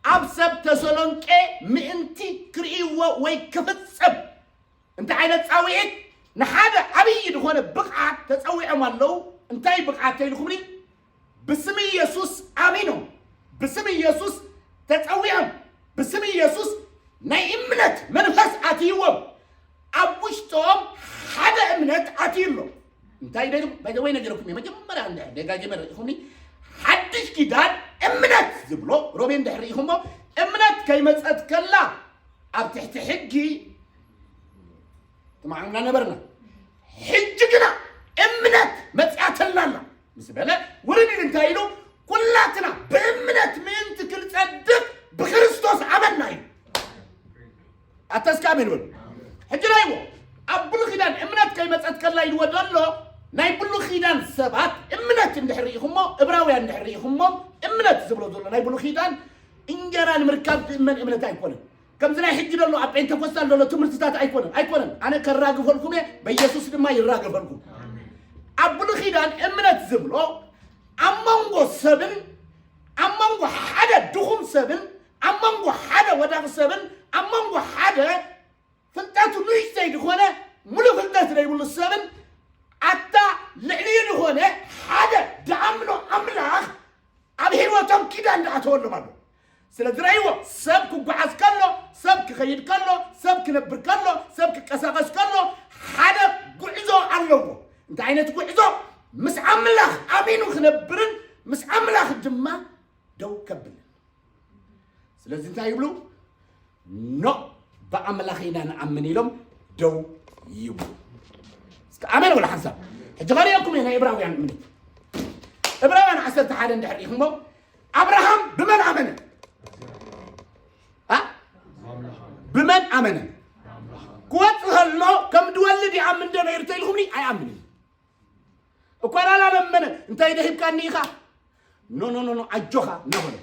ኣብ ሰብ ተሰሎንቄ ምእንቲ ክርእይዎ ወይ ክፍጸም እንታይ ዓይነት ጻውዒት? ንሓደ ዓብዪ ዝኾነ ብቕዓት ተጸዊዖም ኣለዉ። እንታይ ብቕዓት ተይልኩምኒ? ብስም ኢየሱስ ኣሚኖም፣ ብስም ኢየሱስ ተጸዊዖም፣ ብስም ኢየሱስ ናይ እምነት መንፈስ ኣትይዎም፣ ኣብ ውሽጦም ሓደ እምነት ኣትዩ ኣሎ። እንታይ ደይሉ? ባይ ዘ ወይ ነገርኩም እየ። መጀመርያ እንደ ደጋጊመ ርኢኹምኒ፣ ሓድሽ ኪዳን እምነት ዝብሎ ሮሜ እንድሕር ርኢኹሞ፣ እምነት ከይመጸት ከላ ኣብ ትሕቲ ሕጊ ትማዕና ነበርና። ሕጂ ግና እምነት መጺኣተልና ኣላ ምስ በለ፣ ውርድ ኢሉ እንታይ ኢሉ? ኩላትና ብእምነት ምእንቲ ክንጸድቕ ብክርስቶስ ኣመና ኢሉ። ኣታ እስኪ ኣሜን በሉ። ሕጂ ርኣይዎ፣ ኣብ ብሉይ ኪዳን እምነት ከይመጸት ከላ ኢልዎ ዘሎ፣ ናይ ብሉይ ኪዳን ሰባት እምነት እንድሕር ርኢኹሞ፣ እብራውያን እንድሕር ርኢኹሞ፣ እምነት ዝብሎ ዘሎ ናይ ብሉይ ኪዳን እንጀራ ንምርካብ ዝእመን እምነት ኣይኮነን። ከምዚ ናይ ሕጂ ዘሎ ኣብ ጴንተኮስታል ዘሎ ትምህርትታት ኣይኮነን፣ ኣይኮነን። ኣነ ከራግፈልኩም እየ፣ በኢየሱስ ድማ ይራገፈልኩም። ኣብ ብሉይ ኪዳን እምነት ዝብሎ ኣብ መንጎ ሰብን ኣብ መንጎ ሓደ ድኹም ሰብን ኣብ መንጎ ሓደ ወዳቂ ሰብን ኣብ መንጎ ሓደ ፍልጠቱ ንእሽተይ ዝኾነ፣ ሙሉእ ፍልጠት ዘይብሉ ሰብን ኣታ ልዕሊኡ ዝኾነ ሓደ ድኣምኖ ኣምላኽ ኣብ ህይወቶም ኪዳን ድኣተወሎም ኣሎ። ስለዚ ረእይዎ፣ ሰብ ክጓዓዝ ከሎ፣ ሰብ ክኸይድ ከሎ፣ ሰብ ክነብር ከሎ፣ ሰብ ክቀሳቐስ ከሎ ሓደ ጉዕዞ ኣለዎ። እንታይ ዓይነት ጉዕዞ? ምስ ኣምላኽ ኣሚኑ ክነብርን ምስ ኣምላኽ ድማ ደው ከብልን። ስለዚ እንታይ ይብሉ? ኖ፣ ብኣምላኽ ኢና ንኣምን ኢሎም ደው ይብሉ። እስከ ኣሜን በሉ ሓንሳብ። ሕጂ ከርእየኩም እየ ናይ ዕብራውያን እምነት። ዕብራውያን ዓሰርተ ሓደ እንድሕር ርኢኹሞ፣ ኣብርሃም ብመን ኣመነ? ኣ? ብመን ኣመነ? ክወጽእ ከሎ ከም ድወልድ ይኣምን ዶ ነይሩ ተኢልኩምኒ? ኣይኣምንን። እኳ ላላ ለመነ፣ እንታይ ደሂብካኒ ኢኻ? ኖ፣ ኖ፣ ኖ፣ ኖ፣ ኣጆኻ እናበሎ።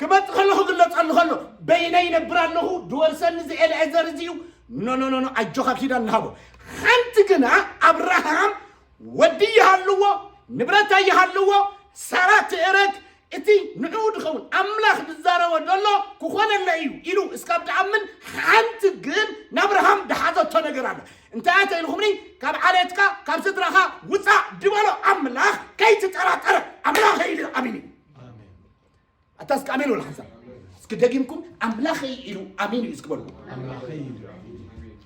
ክመጽእ ከሎ ክግለጸሉ ከሎ፣ በይነይ ይነብር ኣለኹ፣ ድወርሰኒ እዚ ኤልዔዘር እዚ እዩ። ኖ፣ ኖ፣ ኖ፣ ኖ፣ ኣጆኻ ኪዳን እናሃቦ። ሓንቲ ግና ኣብርሃም ወዲ ይሃልዎ፣ ንብረት ኣይሃልዎ፣ ሳራ ትእረግ፣ እቲ ንዕኡ ድኸውን ኣምላኽ ዝዛረቦ ዘሎ ክኾነለይ እዩ ኢሉ እስካብ ድኣምን፣ ሓንቲ ግን ንኣብርሃም ድሓዘቶ ነገር ኣለ። እንታይ እያ ተኢልኹምኒ? ካብ ዓሌትካ፣ ካብ ስድራኻ ውጻእ ድበሎ ኣምላኽ ከይትጠራጠረ ኣምላኸይ ኢሉ ኣሚኑ እዩ። ኣታ እስኪ ኣሜን በሉ ሓንሳብ። እስኪ ደጊምኩም ኣምላኸይ ኢሉ ኣሚኑ እዩ እስኪ በሉ። ኣምላኸይ ኢሉ ኣሚኑ።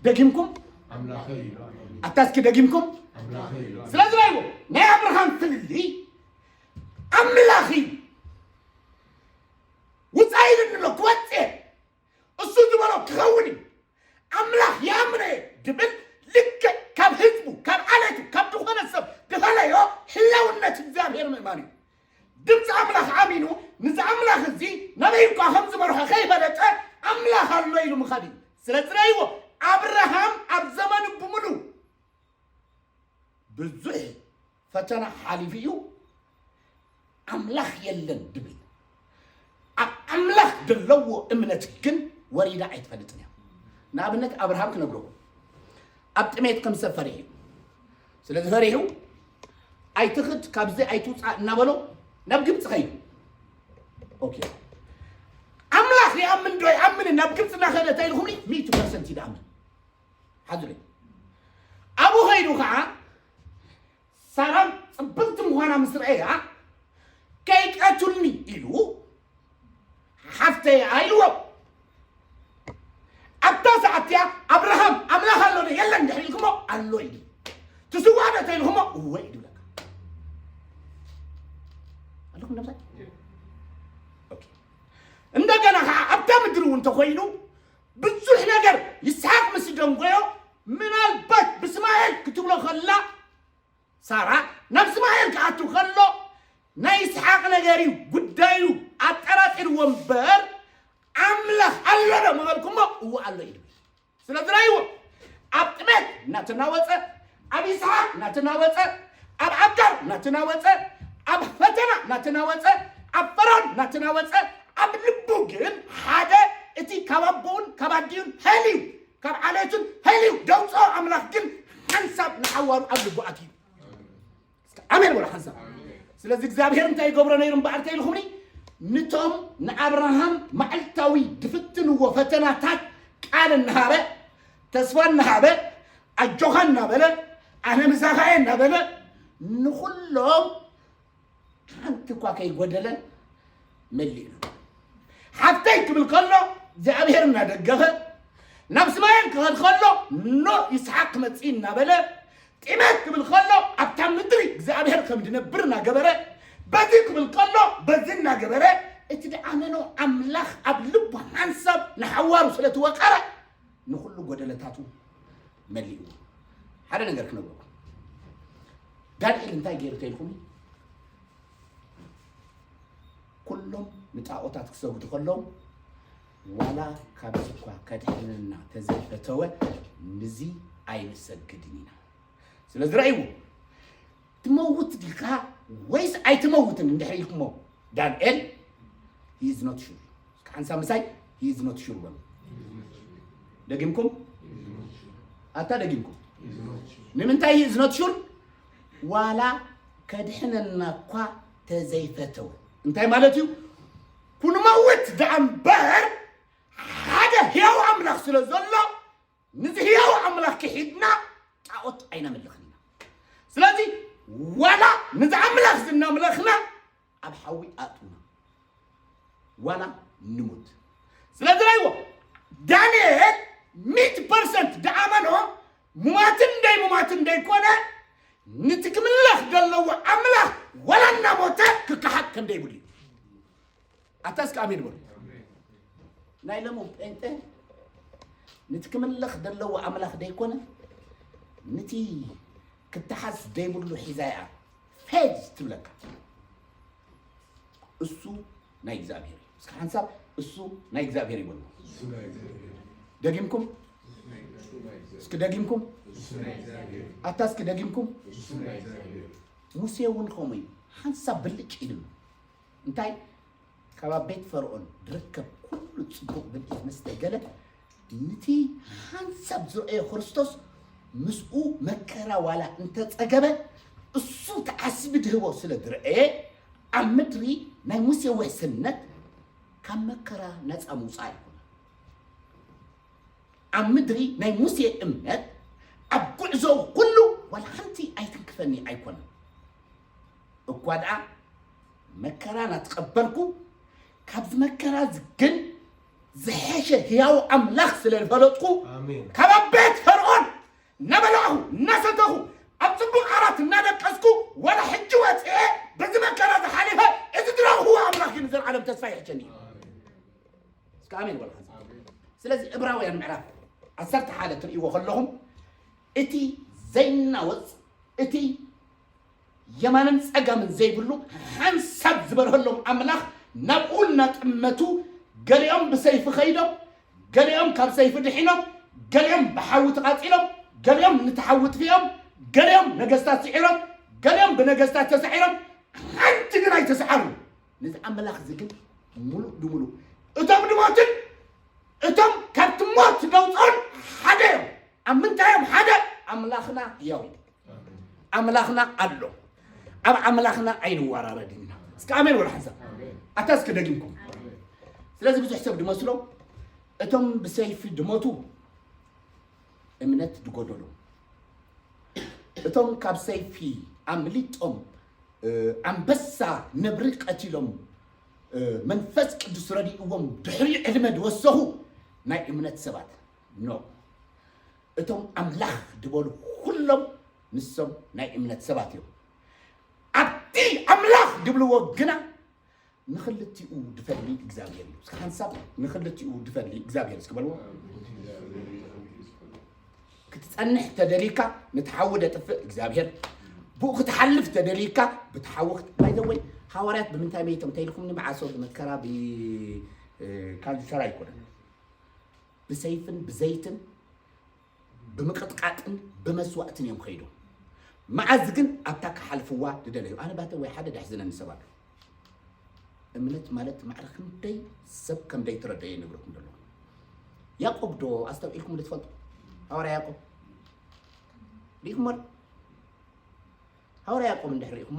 ደጊምኩም ኣምላኸይ ኢሉ ኣሚኑ። ኣታ እስኪ ደጊምኩም ኣምላኸይ ኢሉ ኣሚኑ። ስለዚ ናይዎ ናይ ኣብርሃም ፍልልይ ኣምላኽ እዩ። ውጻእ ኢሉኒ ኣሎ፣ ክወጽእ እየ። እሱ ዝበሎ ክኸውን እዩ። ኣምላኽ ይኣምኖ እየ ድብል ልክዕ ካብ ህዝቡ፣ ካብ ዓሌቱ፣ ካብ ዝኾነ ሰብ ድፈለዮ ህላውነት እግዚኣብሔር ምእማን እዩ። ድምፂ ኣምላኽ ኣሚኑ፣ ንዚ ኣምላኽ እዚ ናበይ እኳ ከም ዝመርሖ ከይፈለጠ ኣምላኽ ኣሎ ኢሉ ምኻድ እዩ። ስለዚ ረእይዎ፣ ኣብርሃም ኣብ ዘመኑ ብምሉ ብዙሕ ፈተና ሓሊፉ እዩ። ኣምላኽ የለን ድብል። ኣብ ኣምላኽ ዘለዎ እምነት ግን ወሪዳ ኣይትፈልጥን እያ። ንኣብነት ኣብርሃም ክነግረኩም፣ ኣብ ጥሜት ከም ሰብ ፈሪሑ እዩ። ስለዚ ፈሪሑ፣ "ኣይትኽድ፣ ካብዚ ኣይትውፃእ" እናበሎ ናብ ግብፂ ኸይዱ። ኦኬ። ኣምላኽ ይኣምን ዶ ይኣምን ናብ ግብፂ እናኸደ እንታይ ኢልኩምኒ? ሚእቲ ፐርሰንት እዩ ድኣምን። ሓዙለይ። ኣብኡ ኸይዱ ከዓ ሳራ ፅብቕቲ ምዃና ምስ ረኣያ፣ "ከይቀትሉኒ" ኢሉ ሓፍተይ ኣይልዎም። ኣብታ ሰዓት እቲኣ ኣብርሃም ኣምላኽ ኣሎ ዶ የለን ድሕሪ ኢልኩሞ ኣሎ ኢሉ። ትስዋእ ዶ ተኢልኩሞ እወ ኢሉ ብለካ። ኣለኩም ደምሳይ? ኦኬ። እንደገና ከዓ ኣብታ ምድሪ እውን ተኮይኑ ብዙሕ ነገር ይስሓቅ ምስ ደንጎዮ ምናልባት ብስማኤል ክትብሎ ከላ ሳራ ናብ እስማኤል ክኣቱ ከሎ ናይ ይስሓቅ ነገር እዩ ጉዳዩ ኣጠራጢርዎ እምበር ኣምላኽ ኣሎ ዶ ምበልኩሞ እዎ ኣሎ እዩ ዝብል። ስለዚ ራእይዎ ኣብ ጥሜት እናተናወፀ ኣብ ይስሓቅ እናተናወፀ ኣብ ዓጋር እናተናወፀ ኣብ ፈተና እናተናወፀ ኣብ ፈርዖን እናተናወፀ ኣብ ልቡ ግን ሓደ እቲ ካብ ኣቦኡን ካብ ኣዲኡን ፈልዩ ካብ ዓሌቱን ፈልዩ ደውፅኦ ኣምላኽ ግን ሓንሳብ ንሓዋሩ ኣብ ልቡ ኣትዩ። ኣሜን በሉ ሓንሳብ። ስለዚ እግዚኣብሔር እንታይ ይገብሮ ነይሩ እምበኣር ተይልኹምኒ? ንቶም ንኣብርሃም መዓልታዊ ድፍትንዎ ፈተናታት ቃል እናሃበ ተስፋ እናሃበ ኣጆኻ እናበለ ኣነ ምሳኻ እየ እናበለ ንኹሎም ሓንቲ እኳ ከይጎደለ መሊእና። ሓፍተይ ክብል ከሎ እግዚኣብሔር እናደገፈ ናብ እስማኤል ክኸድ ከሎ ኖ ይስሓቅ ክመፅእ እናበለ ጢሜት ክብል ከሎ ኣብታ ምድሪ እግዚኣብሔር ከም ድነብር እናገበረ በዚ ክብል ከሎ በዚ እናገበረ እቲ ድኣመኖ ኣምላኽ ኣብ ልቡ ሓንሳብ ንሓዋሩ ስለ ትወቀረ ንኹሉ ጎደለታቱ መሊእዎ። ሓደ ነገር ክነግረኩም። ዳንኤል እንታይ ገይሩ ተይልኩም? ኩሎም ንጣዖታት ክሰግዱ ከለዉ ዋላ ካብዚ እኳ ከድሕነና ተዘይፈተወ ንዚ ኣይንሰግድን ኢና። ስለዚ ረእይዎ ትመውት ዲኻ ወይስ ኣይትመውትን እንድሕር ኢልኩሞ ዳንኤል he is not sure። ሓንሳብ ምሳይ he is not sure በሉ። ደጊምኩም ኣታ ደጊምኩም ንምንታይ he is not sure ዋላ ከድሕነና እኳ ተዘይፈተወ እንታይ ማለት እዩ? ኩንመውት ደኣ እምበር ሓደ ህያው ኣምላኽ ስለ ዘሎ ንዚ ህያው ኣምላኽ ክሒድና ጣዖት ኣይነምልኽን ኢና። ስለዚ ዋላ ንዚ ኣምላኽ ዝናምለኽና ኣብ ሓዊ ኣእትውና ዋላ ንሙት። ስለዚ ናይዎ ዳንኤል ሚት ፐርሰንት ደኣመኖ ሙማትን ደይ ሙማትን ደይኮነ ንቲ ክምለኽ ዘለዎ ኣምላኽ ዋላ እናሞተ ክከሓድ ከም ደይብሉ እዩ። ኣታ እስከ ኣሜን በሉ። ናይ ለሙ ጴንጤ ንቲ ክምለኽ ዘለዎ ኣምላኽ ደይኮነ ንቲ ክተሓዝ ደይብሉ ሒዛ እያ ፌዝ ትብለካ። እሱ ናይ እግዚኣብሔር እዩ። እስከ ሓንሳብ እሱ ናይ እግዚኣብሔር ይበሉ። ደጊምኩም እስኪ ደጊምኩም ኣታ እስኪ ደጊምኩም። ሙሴ እውን ከምኡ እዩ። ሓንሳብ ብልጭ ኢሉ እንታይ ካብ ኣብ ቤት ፈርዖን ዝርከብ ኩሉ ጽቡቕ ብልዒት መስተ ገለ ንቲ ሓንሳብ ዝረአዮ ክርስቶስ ምስኡ መከራ ዋላ እንተጸገበ እሱ ተዓስቢ ድህቦ ስለ ዝረአየ ኣብ ምድሪ ናይ ሙሴ ውሕስነት ካብ መከራ ነጻ ምውጻእ ኣይኮነ። ኣብ ምድሪ ናይ ሙሴ እምነት ኣብ ጉዕዞ ኩሉ ዋላ ሓንቲ ኣይትንክፈኒ ኣይኮነን። እኳ ደኣ መከራ ናተቐበልኩ ካብዚ መከራ ግን ዝሐሸ ህያው ኣምላኽ ስለ ዝፈለጥኩ ካብ ኣብ ቤት ፈርዖን እናበላዕኹ እናሰተኹ ኣብ ጽቡቕ ዓራት እናደቀስኩ ዋላ ሕጂ ወፅኤ በዚ መከራ ዝሓሊፈ እዚ ዝረእኽዎ ኣምላኽ ግን ዘልዓለም ተስፋ ይሕሸኒ እዩ። እስከ ኣሜን በሉ። ስለዚ ዕብራውያን ምዕራፍ ዓሰርተ ሓደ ትርእይዎ ከለኹም እቲ ዘይናወፅ እቲ የማንን ጸጋምን ዘይብሉ ሓንሳብ ዝበርሀሎም ኣምላኽ ናብኡ እናጠመቱ ገሊኦም ብሰይፊ ኸይዶም፣ ገሊኦም ካብ ሰይፊ ድሒኖም፣ ገሊኦም ብሓዊ ተቓጺሎም፣ ገሊኦም ንቲ ሓዊ ጥፊኦም፣ ገሊኦም ነገስታት ስዒሮም፣ ገሊኦም ብነገስታት ተሳዒሮም፣ ሓንቲ ግን ኣይተሰዓሩን። ነዚ ኣምላኽ እዚ ግን ሙሉእ ብሙሉእ እቶም ድሞትን እቶም ካብቲ ሞት ዘውፅኦን ሓደ እዮም። ኣብ ምንታይ እዮም ሓደ? ኣምላኽና ህያው እዩ። ኣምላኽና ኣሎ። ኣብ ኣምላኽና ኣይንወራረድን ኢና። እስኪ ኣሜን ወላ ሓንሳብ ኣታ እስኪ ደጊምኩም። ስለዚ ብዙሕ ሰብ ድመስሎ እቶም ብሰይፊ ድሞቱ እምነት ዝጎደሎም፣ እቶም ካብ ሰይፊ ኣምሊጦም፣ እ፣ ኣንበሳ ነብሪ ቀቲሎም፣ እ፣ መንፈስ ቅዱስ ረዲእዎም ድሕሪ ዕድመ ዝወሰኹ ናይ እምነት ሰባት፣ ኖ። እቶም ኣምላኽ ዝበሉ ኩሎም ንሶም ናይ እምነት ሰባት እዮም። ኣብቲ ኣምላኽ ዝብልዎ ግና ንኽልቲኡ ድፈሊ እግዚኣብሔር እዩ። እስኪ ሓንሳብ ንኽልቲኡ ድፈሊ እግዚኣብሔር እስኪ በልዎ። ክትጸንሕ ተደሊካ፣ ነቲ ሓዊ ደጥፍእ እግዚኣብሔር፣ ብኡ ክትሓልፍ ተደሊካ፣ ብቲ ሓዊ ክት-፣ ባይ ዘ ወይ፣ ሃዋርያት ብምንታይ መይቶም ተይልኩም፣ ንመዓሶ ብመከራ ብ-፣ እ፣ ካንሰር ኣይኮነን። ብሰይፍን ብዘይትን ብምቕጥቃጥን ብመስዋእትን እዮም ከይዶም። መዓዝ ግን ኣብታ ክሓልፍዋ ዝደለዩ። ኣነ ባተ ወይ ሓደ ደሕዝነኒ ሰብ ኣሎ። እምነት ማለት ማዕረ ክንደይ ሰብ ከም ዘይተረደየ ይነግረኩም ዘለኹ። ያዕቆብ ዶ ኣስተውዒልኩም ዶ ትፈልጡ? ሃዋርያ ያዕቆብ ርኢኹሞ ዶ? ሃዋርያ ያዕቆብ እንድሕር ርኢኹሞ፣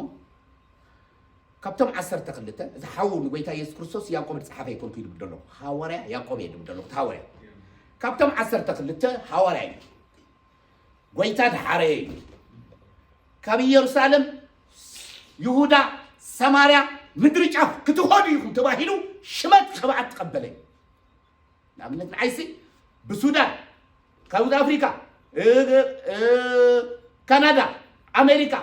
ካብቶም ዓሰርተ ክልተ፣ እዚ ሓዉ ንጎይታ የሱስ ክርስቶስ ያዕቆብ ዝጸሓፈ ኣይኮንኩ ይብል ዘለኹ። ሃዋርያ ያዕቆብ እየ ዝብል ዘለኹ፣ እቲ ሃዋርያ። ካብቶም ዓሰርተ ክልተ ሃዋርያ እዩ። ጎይታ ዝሓረየ እዩ። ካብ ኢየሩሳሌም፣ ይሁዳ፣ ሰማርያ፣ ምድሪ ጫፍ ክትኸዱ ኢኹም ተባሂሉ ሽመት ቅብኣት ተቐበለ እዩ። ንኣብነት ንዓይሲ ብሱዳን፣ ካብ ሳውዝ ኣፍሪካ፣ እ፣ እ፣ ካናዳ፣ ኣሜሪካ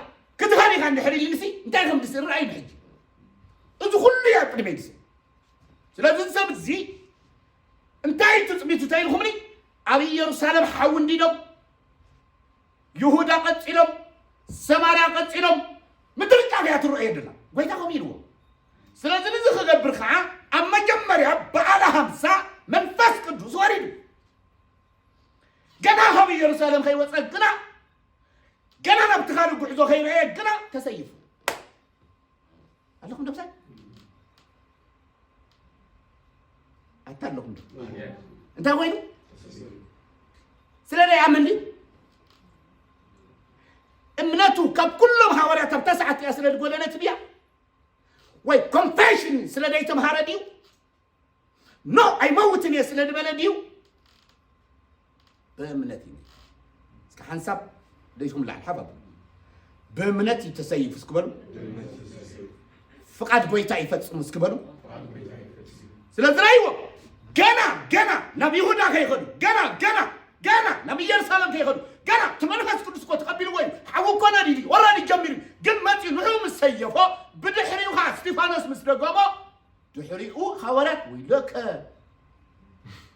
ክትኸድ ኢኻ እንድሕር ኢሉንሲ እንታይ ከም ዝስእል ርኣዩ ብሕጂ። እዚ ኩሉ እዩ ኣብ ቅድመይ ዝስእል። ስለዚ እዚ ሰብ እዚ እንታይ እዩ ትጽቢቱ ተይልኩምኒ? ኣብ ኢየሩሳሌም ሓዊ እንዲዶም፣ ይሁዳ ቀጺሎም፣ ሰማርያ ቀጺሎም፣ ምድሪ ጫፍ እያ ትረአ የድላ። ጎይታ ከምኡ ኢልዎ። ስለዚ ንዚ ክገብር ከዓ ኣብ መጀመርያ በዓለ ሃምሳ መንፈስ ቅዱስ ወሪዱ። ገና ካብ ኢየሩሳሌም ከይወፀ ግና፣ ገና ናብቲ ካልእ ጉዕዞ ከይረአየ ግና ተሰይፉ። ኣለኹም ዶ ምሳይ? ኣታ ኣለኹም ዶ? እንታይ ኮይኑ? ስለ ዘይኣምን ድዩ? እምነቱ ካብ ኩሎም ሃዋርያት ኣብ ተስዓት እያ ስለ ዝጎደለት ድያ? ወይ ኮንፌሽን ስለ ዘይተምሃረ ድዩ? ኖ ኣይመውትን እየ ስለ ዝበለ ድዩ? ብእምነት እዩ። እስኪ ሓንሳብ ደይኹም ላዕል ሓፍ ኣብሉ። ብእምነት እዩ ተሰይፉ እስኪ በሉ። ፍቓድ ጎይታ ይፈጽሙ እስኪ በሉ። ስለዚ ራእይዎ፣ ገና ገና ናብ ይሁዳ ከይኸዱ፣ ገና ገና ገና ናብ ኢየሩሳሌም ከይኸዱ፣ ገና እቲ መንፈስ ቅዱስ እኮ ተቐቢልዎ እዩ። ሓዊ እኮ ነዲዱ እዩ፣ ወራዲ ጀሚሩ እዩ። ግን መፂኡ ንዕኡ ምስ ሰየፎ፣ ብድሕሪኡ ከዓ እስጢፋኖስ ምስ ደገሞ፣ ድሕሪኡ ሃዋርያት ወይለከ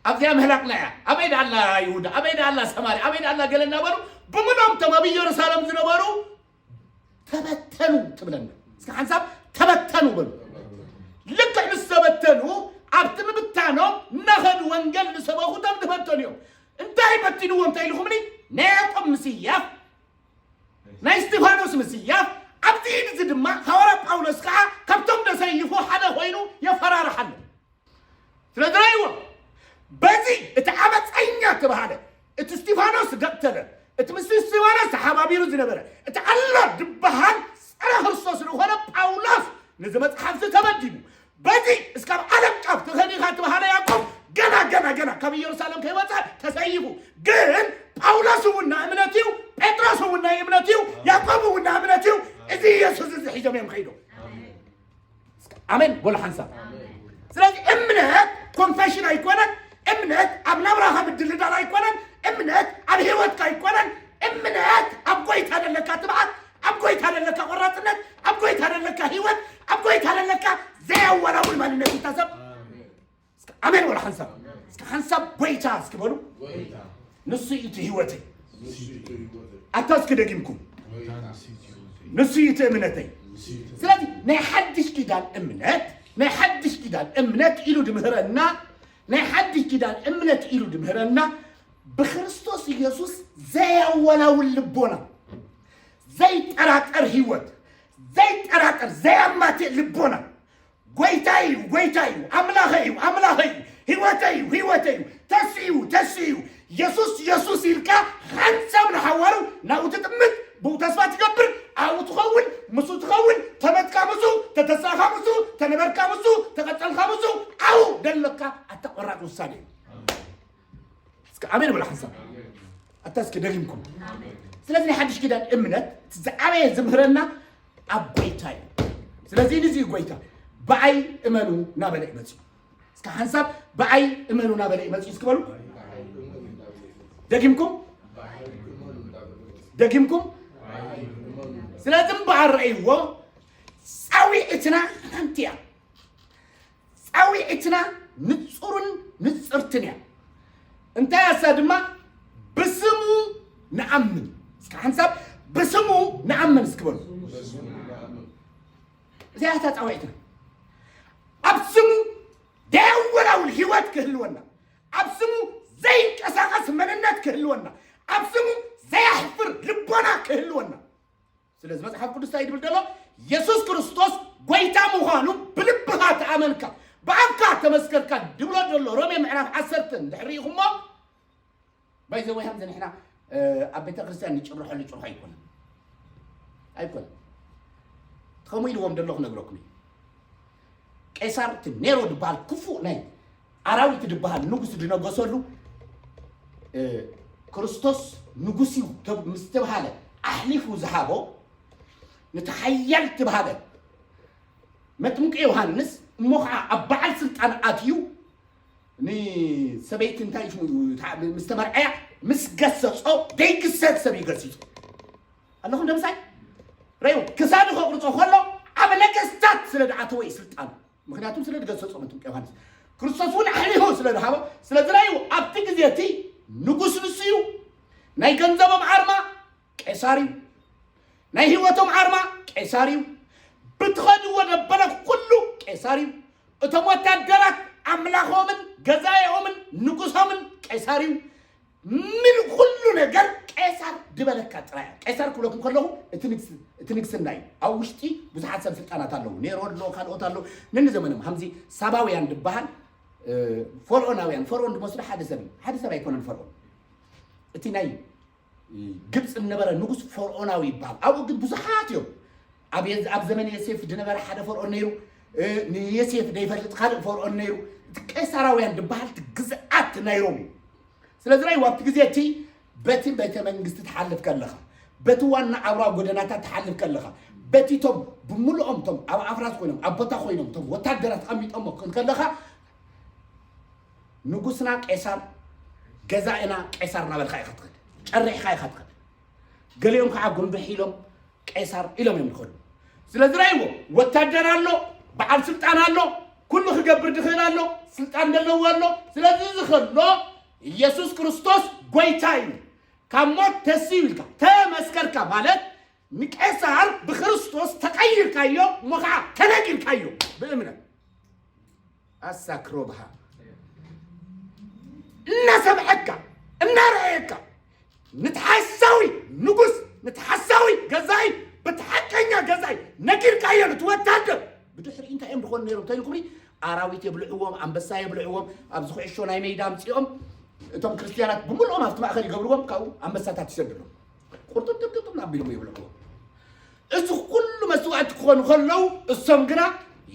ኣብዚኣ ምህላቕና እያ። ኣበይ ደኣ ኣላ ይሁዳ? ኣበይ ደኣ ኣላ ሰማርያ? ኣበይ ደኣ ኣላ ገለ እናበሉ ብምሎም እቶም ኣብ ኢየሩሳሌም ዝነበሩ ተበተኑ ትብለና። እስኪ ሓንሳብ ተበተኑ በሉ። ልክዕ ምስ ተበተኑ ኣብቲ ምብታኖም እናኸዱ ወንጌል ዝሰበኹ እቶም ተበተኑ እዮም። እንታይ በቲንዎም ተይልኹምኒ? ናይ ያዕቆብ ምስያፍ ናይ እስጢፋኖስ ምስያፍ ኣብቲ ኢድ እዚ ድማ ሃዋርያ ጳውሎስ ከዓ ካብቶም ደሰይፉ ሓደ ኮይኑ የፈራርሓሉ። ስለ ዝረእይዎ በዚ እቲ ዓመፀኛ ተባሃለ እቲ እስጢፋኖስ ዘቅተለ እቲ ምስ እስጢፋኖስ ተሓባቢሩ ዝነበረ እቲ ኣሎ ዝበሃል ፀረ ክርስቶስ ዝኾነ ጳውሎስ ነዚ መፅሓፍ እዚ ተበዲሉ በዚ እስካብ ዓለም ጫፍ ተኸዲኻ ተባሃለ ያዕቆብ ገና ገና ገና ካብ ኢየሩሳሌም ከይወፀ ተሰይፉ። ግን ጳውሎስ እውን ናይ እምነት እዩ፣ ጴጥሮስ እውን ናይ እምነት እዩ፣ ያዕቆብ እውን ናይ እምነት እዩ። እዚ ኢየሱስ እዚ ሒዞም እዮም ከይዶም። ኣሜን በሉ ሓንሳብ። ስለዚ እምነት ኮንፌሽን ኣይኮነን። እምነት ኣብ ናብራኻ ምድልዳል ኣይኮነን። እምነት ኣብ ህይወትካ ኣይኮነን። እምነት ኣብ ጎይታ ዘለካ ትብዓት፣ ኣብ ጎይታ ዘለካ ቆራፅነት፣ ኣብ ጎይታ ዘለካ ህይወት፣ ኣብ ጎይታ ዘለካ ዘያወላውል ማንነት ይታሰብ። እስኪ ኣሜን በሉ ሓንሳብ። እስኪ ሓንሳብ ጎይታ እስኪ በሉ። ንሱ እዩ እቲ ህይወተይ። ኣታ እስኪ ደጊምኩም። ንሱ እዩ እቲ እምነተይ። ስለዚ ናይ ሓድሽ ኪዳን እምነት፣ ናይ ሓድሽ ኪዳን እምነት ኢሉ ድምህረና፣ ናይ ሓድሽ ኪዳን እምነት ኢሉ ድምህረና ብክርስቶስ ኢየሱስ ዘያወላውል ልቦና፣ ዘይጠራጠር ህይወት፣ ዘይጠራጠር ዘያማትእ ልቦና፣ ጎይታይ እዩ፣ ጎይታይ እዩ፣ ኣምላኸይ እዩ፣ ኣምላኸይ እዩ፣ ህይወተይ እዩ፣ ህይወተይ እዩ፣ ተስኡ እዩ፣ ተስኡ እዩ። የሱስ፣ የሱስ ኢልካ ሓንሳብ ንሓዋሩ ናብኡ ትጥምት፣ ብኡ ተስፋ ትገብር፣ ኣብኡ ትኸውን፣ ምስኡ ትኸውን፣ ተመትካ ምስኡ፣ ተተሳኻ ምስኡ፣ ተነበርካ ምስኡ፣ ተቐጸልካ ምስኡ፣ ኣብኡ ደለካ ኣታ ቆራጽ ውሳኔ እዩ። እስኪ ኣሜን በሉ ሓንሳብ። እስኪ ደጊምኩም። ስለዚ ናይ ሓድሽ ኪዳን እምነት እቲ ዝዓበየ ዝምህረና ኣብ ጎይታ እዩ። ስለዚ ንዚ እዩ ጎይታ ብኣይ እመኑ እናበለ እዩ መፅኡ። እስከ ሓንሳብ ብኣይ እመኑ እናበለ እዩ መፅኡ እስኪ በሉ። ደጊምኩም ደጊምኩም። ስለዚ እምበኣር ረእይዎ ፃዊዕትና ሓንቲ እያ። ፃዊዕትና ንፁርን ንፅርትን እያ። እንታይ ኣሳ ድማ ብስሙ ንኣምን። እስከ ሓንሳብ ብስሙ ንኣምን እስኪ በሉ። እዚኣ እታ ፃዊዕትና ኣብ ስሙ ደያወላውል ህይወት ክህልወና፣ ኣብ ስሙ ዘይንቀሳቐስ መንነት ክህልወና፣ ኣብ ስሙ ዘያሕፍር ልቦና ክህልወና። ስለዚ መጽሓፍ ቅዱስ እንታይ ይብል ዘሎ? የሱስ ክርስቶስ ጎይታ ምዃኑ ብልብኻ ተኣመንካ ብኣፍካ ተመስከርካ ድብሎ ዘሎ ሮሜ ምዕራፍ ዓሰርተ እንድሕር ርኢኹሞ። ባይዘወይ ከምዚ ንሕና ኣብ ቤተ ክርስቲያን ንጭርሖሉ ጭርሖ ኣይኮነን ኣይኮነን። ከምኡ ኢልዎም ደሎ ክነግረኩም እዩ። ቄሳር እቲ ኔሮ ዝበሃል ክፉእ ናይ ኣራዊት ዝበሃል ንጉስ ዝነገሰሉ ክርስቶስ ንጉስ እዩ ምስ ተብሃለ ኣሕሊፉ ዝሃቦ ነቲ ሓያል ተባሃለ መጥምቂ ዮሃንስ እሞ ከዓ ኣብ በዓል ስልጣን ኣትዩ ንሰበይቲ እንታይ ምስ ተመርዐያ ምስ ገሰጾ ደይግሰት ሰብ ይገሲጹ ኣለኹም ደምሳይ ረዩ ክሳዱ ከቁርጾ ከሎ ኣብ ነገስታት ስለ ዝኣተወ እዩ ስልጣኑ ምክንያቱም ስለ ዝገሰጾ መጥምቂ ዮሃንስ ክርስቶስ እውን ኣሕሊፉ ስለ ዝሃቦ ስለዚ ረዩ ኣብቲ ግዜ እቲ ንጉስ ንሱ እዩ ናይ ገንዘቦም ኣርማ ቄሳር እዩ ናይ ህይወቶም ኣርማ ቄሳር እዩ ብትኸድዎ ደበለ ኩሉ ቄሳር እዩ እቶም ወታደራት ኣምላኾምን ገዛኤኦምን ንጉሶምን ቄሳር እዩ ምን ኩሉ ነገር ቄሳር ድበለካ ጥራይ ቄሳር ክብለኩም ከለኹ እቲ ንግስና እዩ ኣብ ውሽጢ ብዙሓት ሰብ ስልጣናት ኣለዉ ኔሮ ኣሎ ካልኦት ኣለዉ ነኒ ዘመኖም ከምዚ ሳባውያን ድበሃል ፈርኦናውያን ፈርኦን ድመስሉ ሓደ ሰብ ሓደ ሰብ ኣይኮነን ፈርኦን እቲ ናይ ግብፂ ዝነበረ ንጉስ ፈርኦናዊ ይበሃል ኣብኡ ግን ብዙሓት እዮም ኣብ ዘመን የሴፍ ዝነበረ ሓደ ፈርኦን ነይሩ ንየሴፍ ዘይፈልጥ ካልእ ፈርኦን ነይሩ እቲ ቄሳራውያን ዝበሃል ግዝኣት ናይ ሮም እዩ ስለዚ ናይ ኣብቲ ግዜ እቲ በቲ ቤተ መንግስቲ ትሓልፍ ከለኻ በቲ ዋና ኣብራ ጎደናታት ትሓልፍ ከለኻ በቲ ቶም ብምልኦም ቶም ኣብ ኣፍራስ ኮይኖም ኣብ ቦታ ኮይኖም ቶም ወታደራት ኣሚጦሞ ከለኻ ንጉስና ቄሳር ገዛእና ቄሳር እናበልካ ኢኻ ትኸድ ጨሪሕካ ኢኻ ትኸድ ገሊኦም ከዓ ጉንብሕ ኢሎም ቄሳር ኢሎም እዮም ዝኸዱ ስለዚ ረይዎ ወታደር ኣሎ በዓል ስልጣን ኣሎ ኩሉ ክገብር ዝኽእል ኣሎ ስልጣን ዘለዎ ኣሎ ስለዚ እዚ ከሎ ኢየሱስ ክርስቶስ ጎይታ እዩ ካብ ሞት ተስዩ ኢልካ ተመስከርካ ማለት ንቄሳር ብክርስቶስ ተቀይርካዮ እሞ ከዓ ተነጊርካዮ ብእምነት ኣሳክሮብሃ እናሰምዐካ እናረኣየካ ንትሓሳዊ ንጉስ ንትሓሳዊ ገዛኢ ብትሓቀኛ ገዛኢ ነጊርካዮ ንትወታደር ብድሕሪ እንታይ እዮም ዝኾኑ ነይሮም ተይልኩምኒ ኣራዊት የብልዕዎም ኣንበሳ የብልዕዎም ኣብዚ ኩዕሾ ናይ ሜዳ ኣምፅኦም እቶም ክርስትያናት ብምልኦም ኣብቲ ማእኸል ይገብርዎም ካብኡ ኣንበሳታት ይሰድሎም ቁርጥምጥምጥም ኣቢሎም ይብልዕዎም እዚ ኩሉ መስዋእቲ ክኾኑ ከለዉ እሶም ግና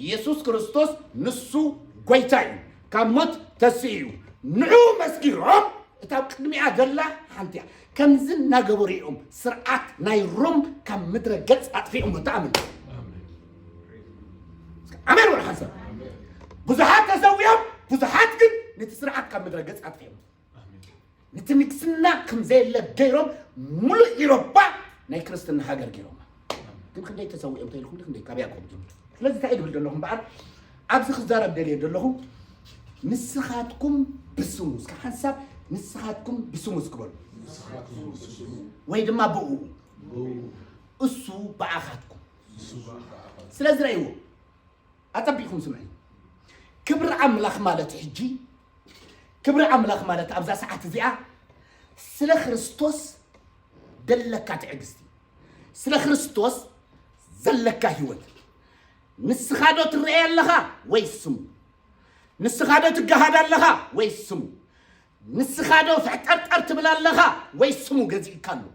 ኢየሱስ ክርስቶስ ንሱ ጎይታ እዩ ካብ ሞት ተስኡ እዩ ንዑ መስኪሮም እታ ኣብ ቅድሚኣ ዘላ ሓንቲ እያ ከምዚ እናገበሩ እዮም ስርዓት ናይ ሮም ካብ ምድረ ገጽ ኣጥፊኦሞ ተኣምን ኣሜን ወላ ሓንሳብ ብዙሓት ተሰዊኦም ብዙሓት ግን ነቲ ስርዓት ካብ ምድረ ገጽ ኣጥፊኦም ነቲ ንግስና ከም ዘየለ ገይሮም ሙሉእ ኢሮፓ ናይ ክርስትና ሃገር ገይሮማ ግን ክንደይ ተሰዊኦም ተይልኩም ክንደይ ካብ ያዕቆብ ጀምሩ ስለዚ እንታይ ድብል ዘለኹም በዓል ኣብዚ ክዛረብ ደልየ ዘለኹ ንስኻትኩም ብስሙ እስከ ሓንሳብ ንስኻትኩም ብስሙ እስክበሉ ወይ ድማ ብእኡ እሱ ብኣኻትኩም ስለዚ ረእይዎ ኣጸቢቕኩም ስምዑ ክብሪ ኣምላኽ ማለት ሕጂ ክብሪ ኣምላኽ ማለት ኣብዛ ሰዓት እዚኣ ስለ ክርስቶስ ዘለካ ትዕግስቲ ስለ ክርስቶስ ዘለካ ህይወት ንስኻ ዶ ትረአ ኣለኻ ወይ ስሙ ንስኻ ዶ ትገሃድ ኣለኻ ወይ ስሙ ንስኻ ዶ ፍሕጠርጠር ትብል ኣለኻ ወይ ስሙ ገዚእካ ኣሎ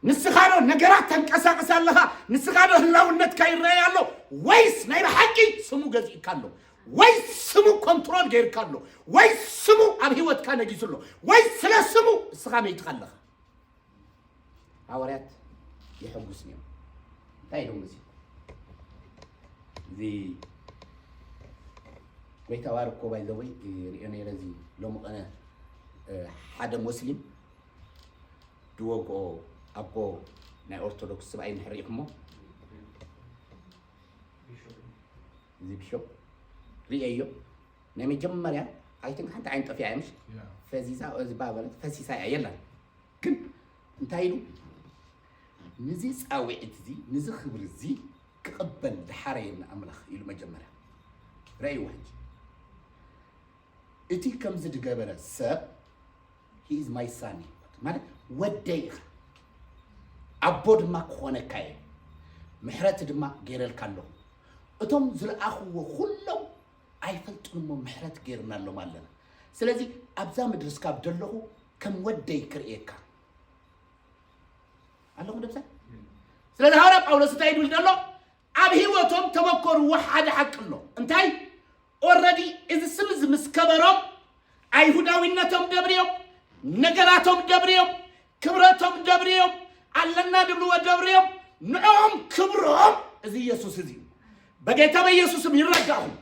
ንስኻ ዶ ነገራት ተንቀሳቕስ ኣለኻ ንስኻ ዶ ህላውነትካ ይረኣይ ኣሎ ወይስ ናይ ብሓቂ ስሙ ገዚእካ ኣሎ ወይ ስሙ ኮንትሮል ገይርካ ኣሎ፣ ወይ ስሙ ኣብ ህይወትካ ነጊሱ ኣሎ፣ ወይ ስለ ስሙ እስኻ መይትኻ ኣለኻ። ሃዋርያት የሐጉስን እዮም። እንታይ ኢሎም እዚ? እዚ ጎይታ ባርኮ ባይ ዘ ወይ ሪኦ ነይረ። እዚ ሎሚ ቀነ ሓደ ሞስሊም ድወግኦ ኣቦ ናይ ኦርቶዶክስ ስብኣይ እንድሕር ሪኢኹሞ፣ እዚ ቢሾፕ ሪኤዮ። ናይ መጀመርያ ኣይትን ሓንቲ ዓይን ጠፊያ እያ፣ ምሽ ፈዚዛ እዚ ባበለት ፈሲሳ እያ የላን። ግን እንታይ ኢሉ? ንዚ ጻውዒት እዚ፣ ንዚ ክብሪ እዚ ክቕበል ዝሓረየኒ ኣምላኽ ኢሉ መጀመርያ ረእይዎ። ሕጂ እቲ ከምዚ ዝገበረ ሰብ he is my son ማለት ወደይ ኢኻ፣ ኣቦ ድማ ክኾነካ እየ፣ ምሕረት ድማ ገይረልካ ኣለኹ። እቶም ዝለኣኽዎ ኩሎም ኣይፈልጡን እሞ ምሕረት ገይርናሎም ኣለና። ስለዚ ኣብዛ ምድሪ እስካብ ደለኹ ከም ወደይ ክርእየካ ኣለኹ ደብሳ። ስለዚ ሃዋርያ ጳውሎስ እንታይ ይብል ዘሎ? ኣብ ህይወቶም ተመኮርዎ ሓደ ሓቂ ኣሎ። እንታይ? ኦረዲ እዚ ስም እዚ ምስ ከበሮም ኣይሁዳዊነቶም ደብርዮም፣ ነገራቶም ደብርዮም፣ ክብረቶም ደብርዮም፣ ኣለና ድብልዎ ደብርዮም። ንዕኦም ክብሮም እዚ ኢየሱስ እዚ እዩ። በጌታ በኢየሱስም ይረዳኹም።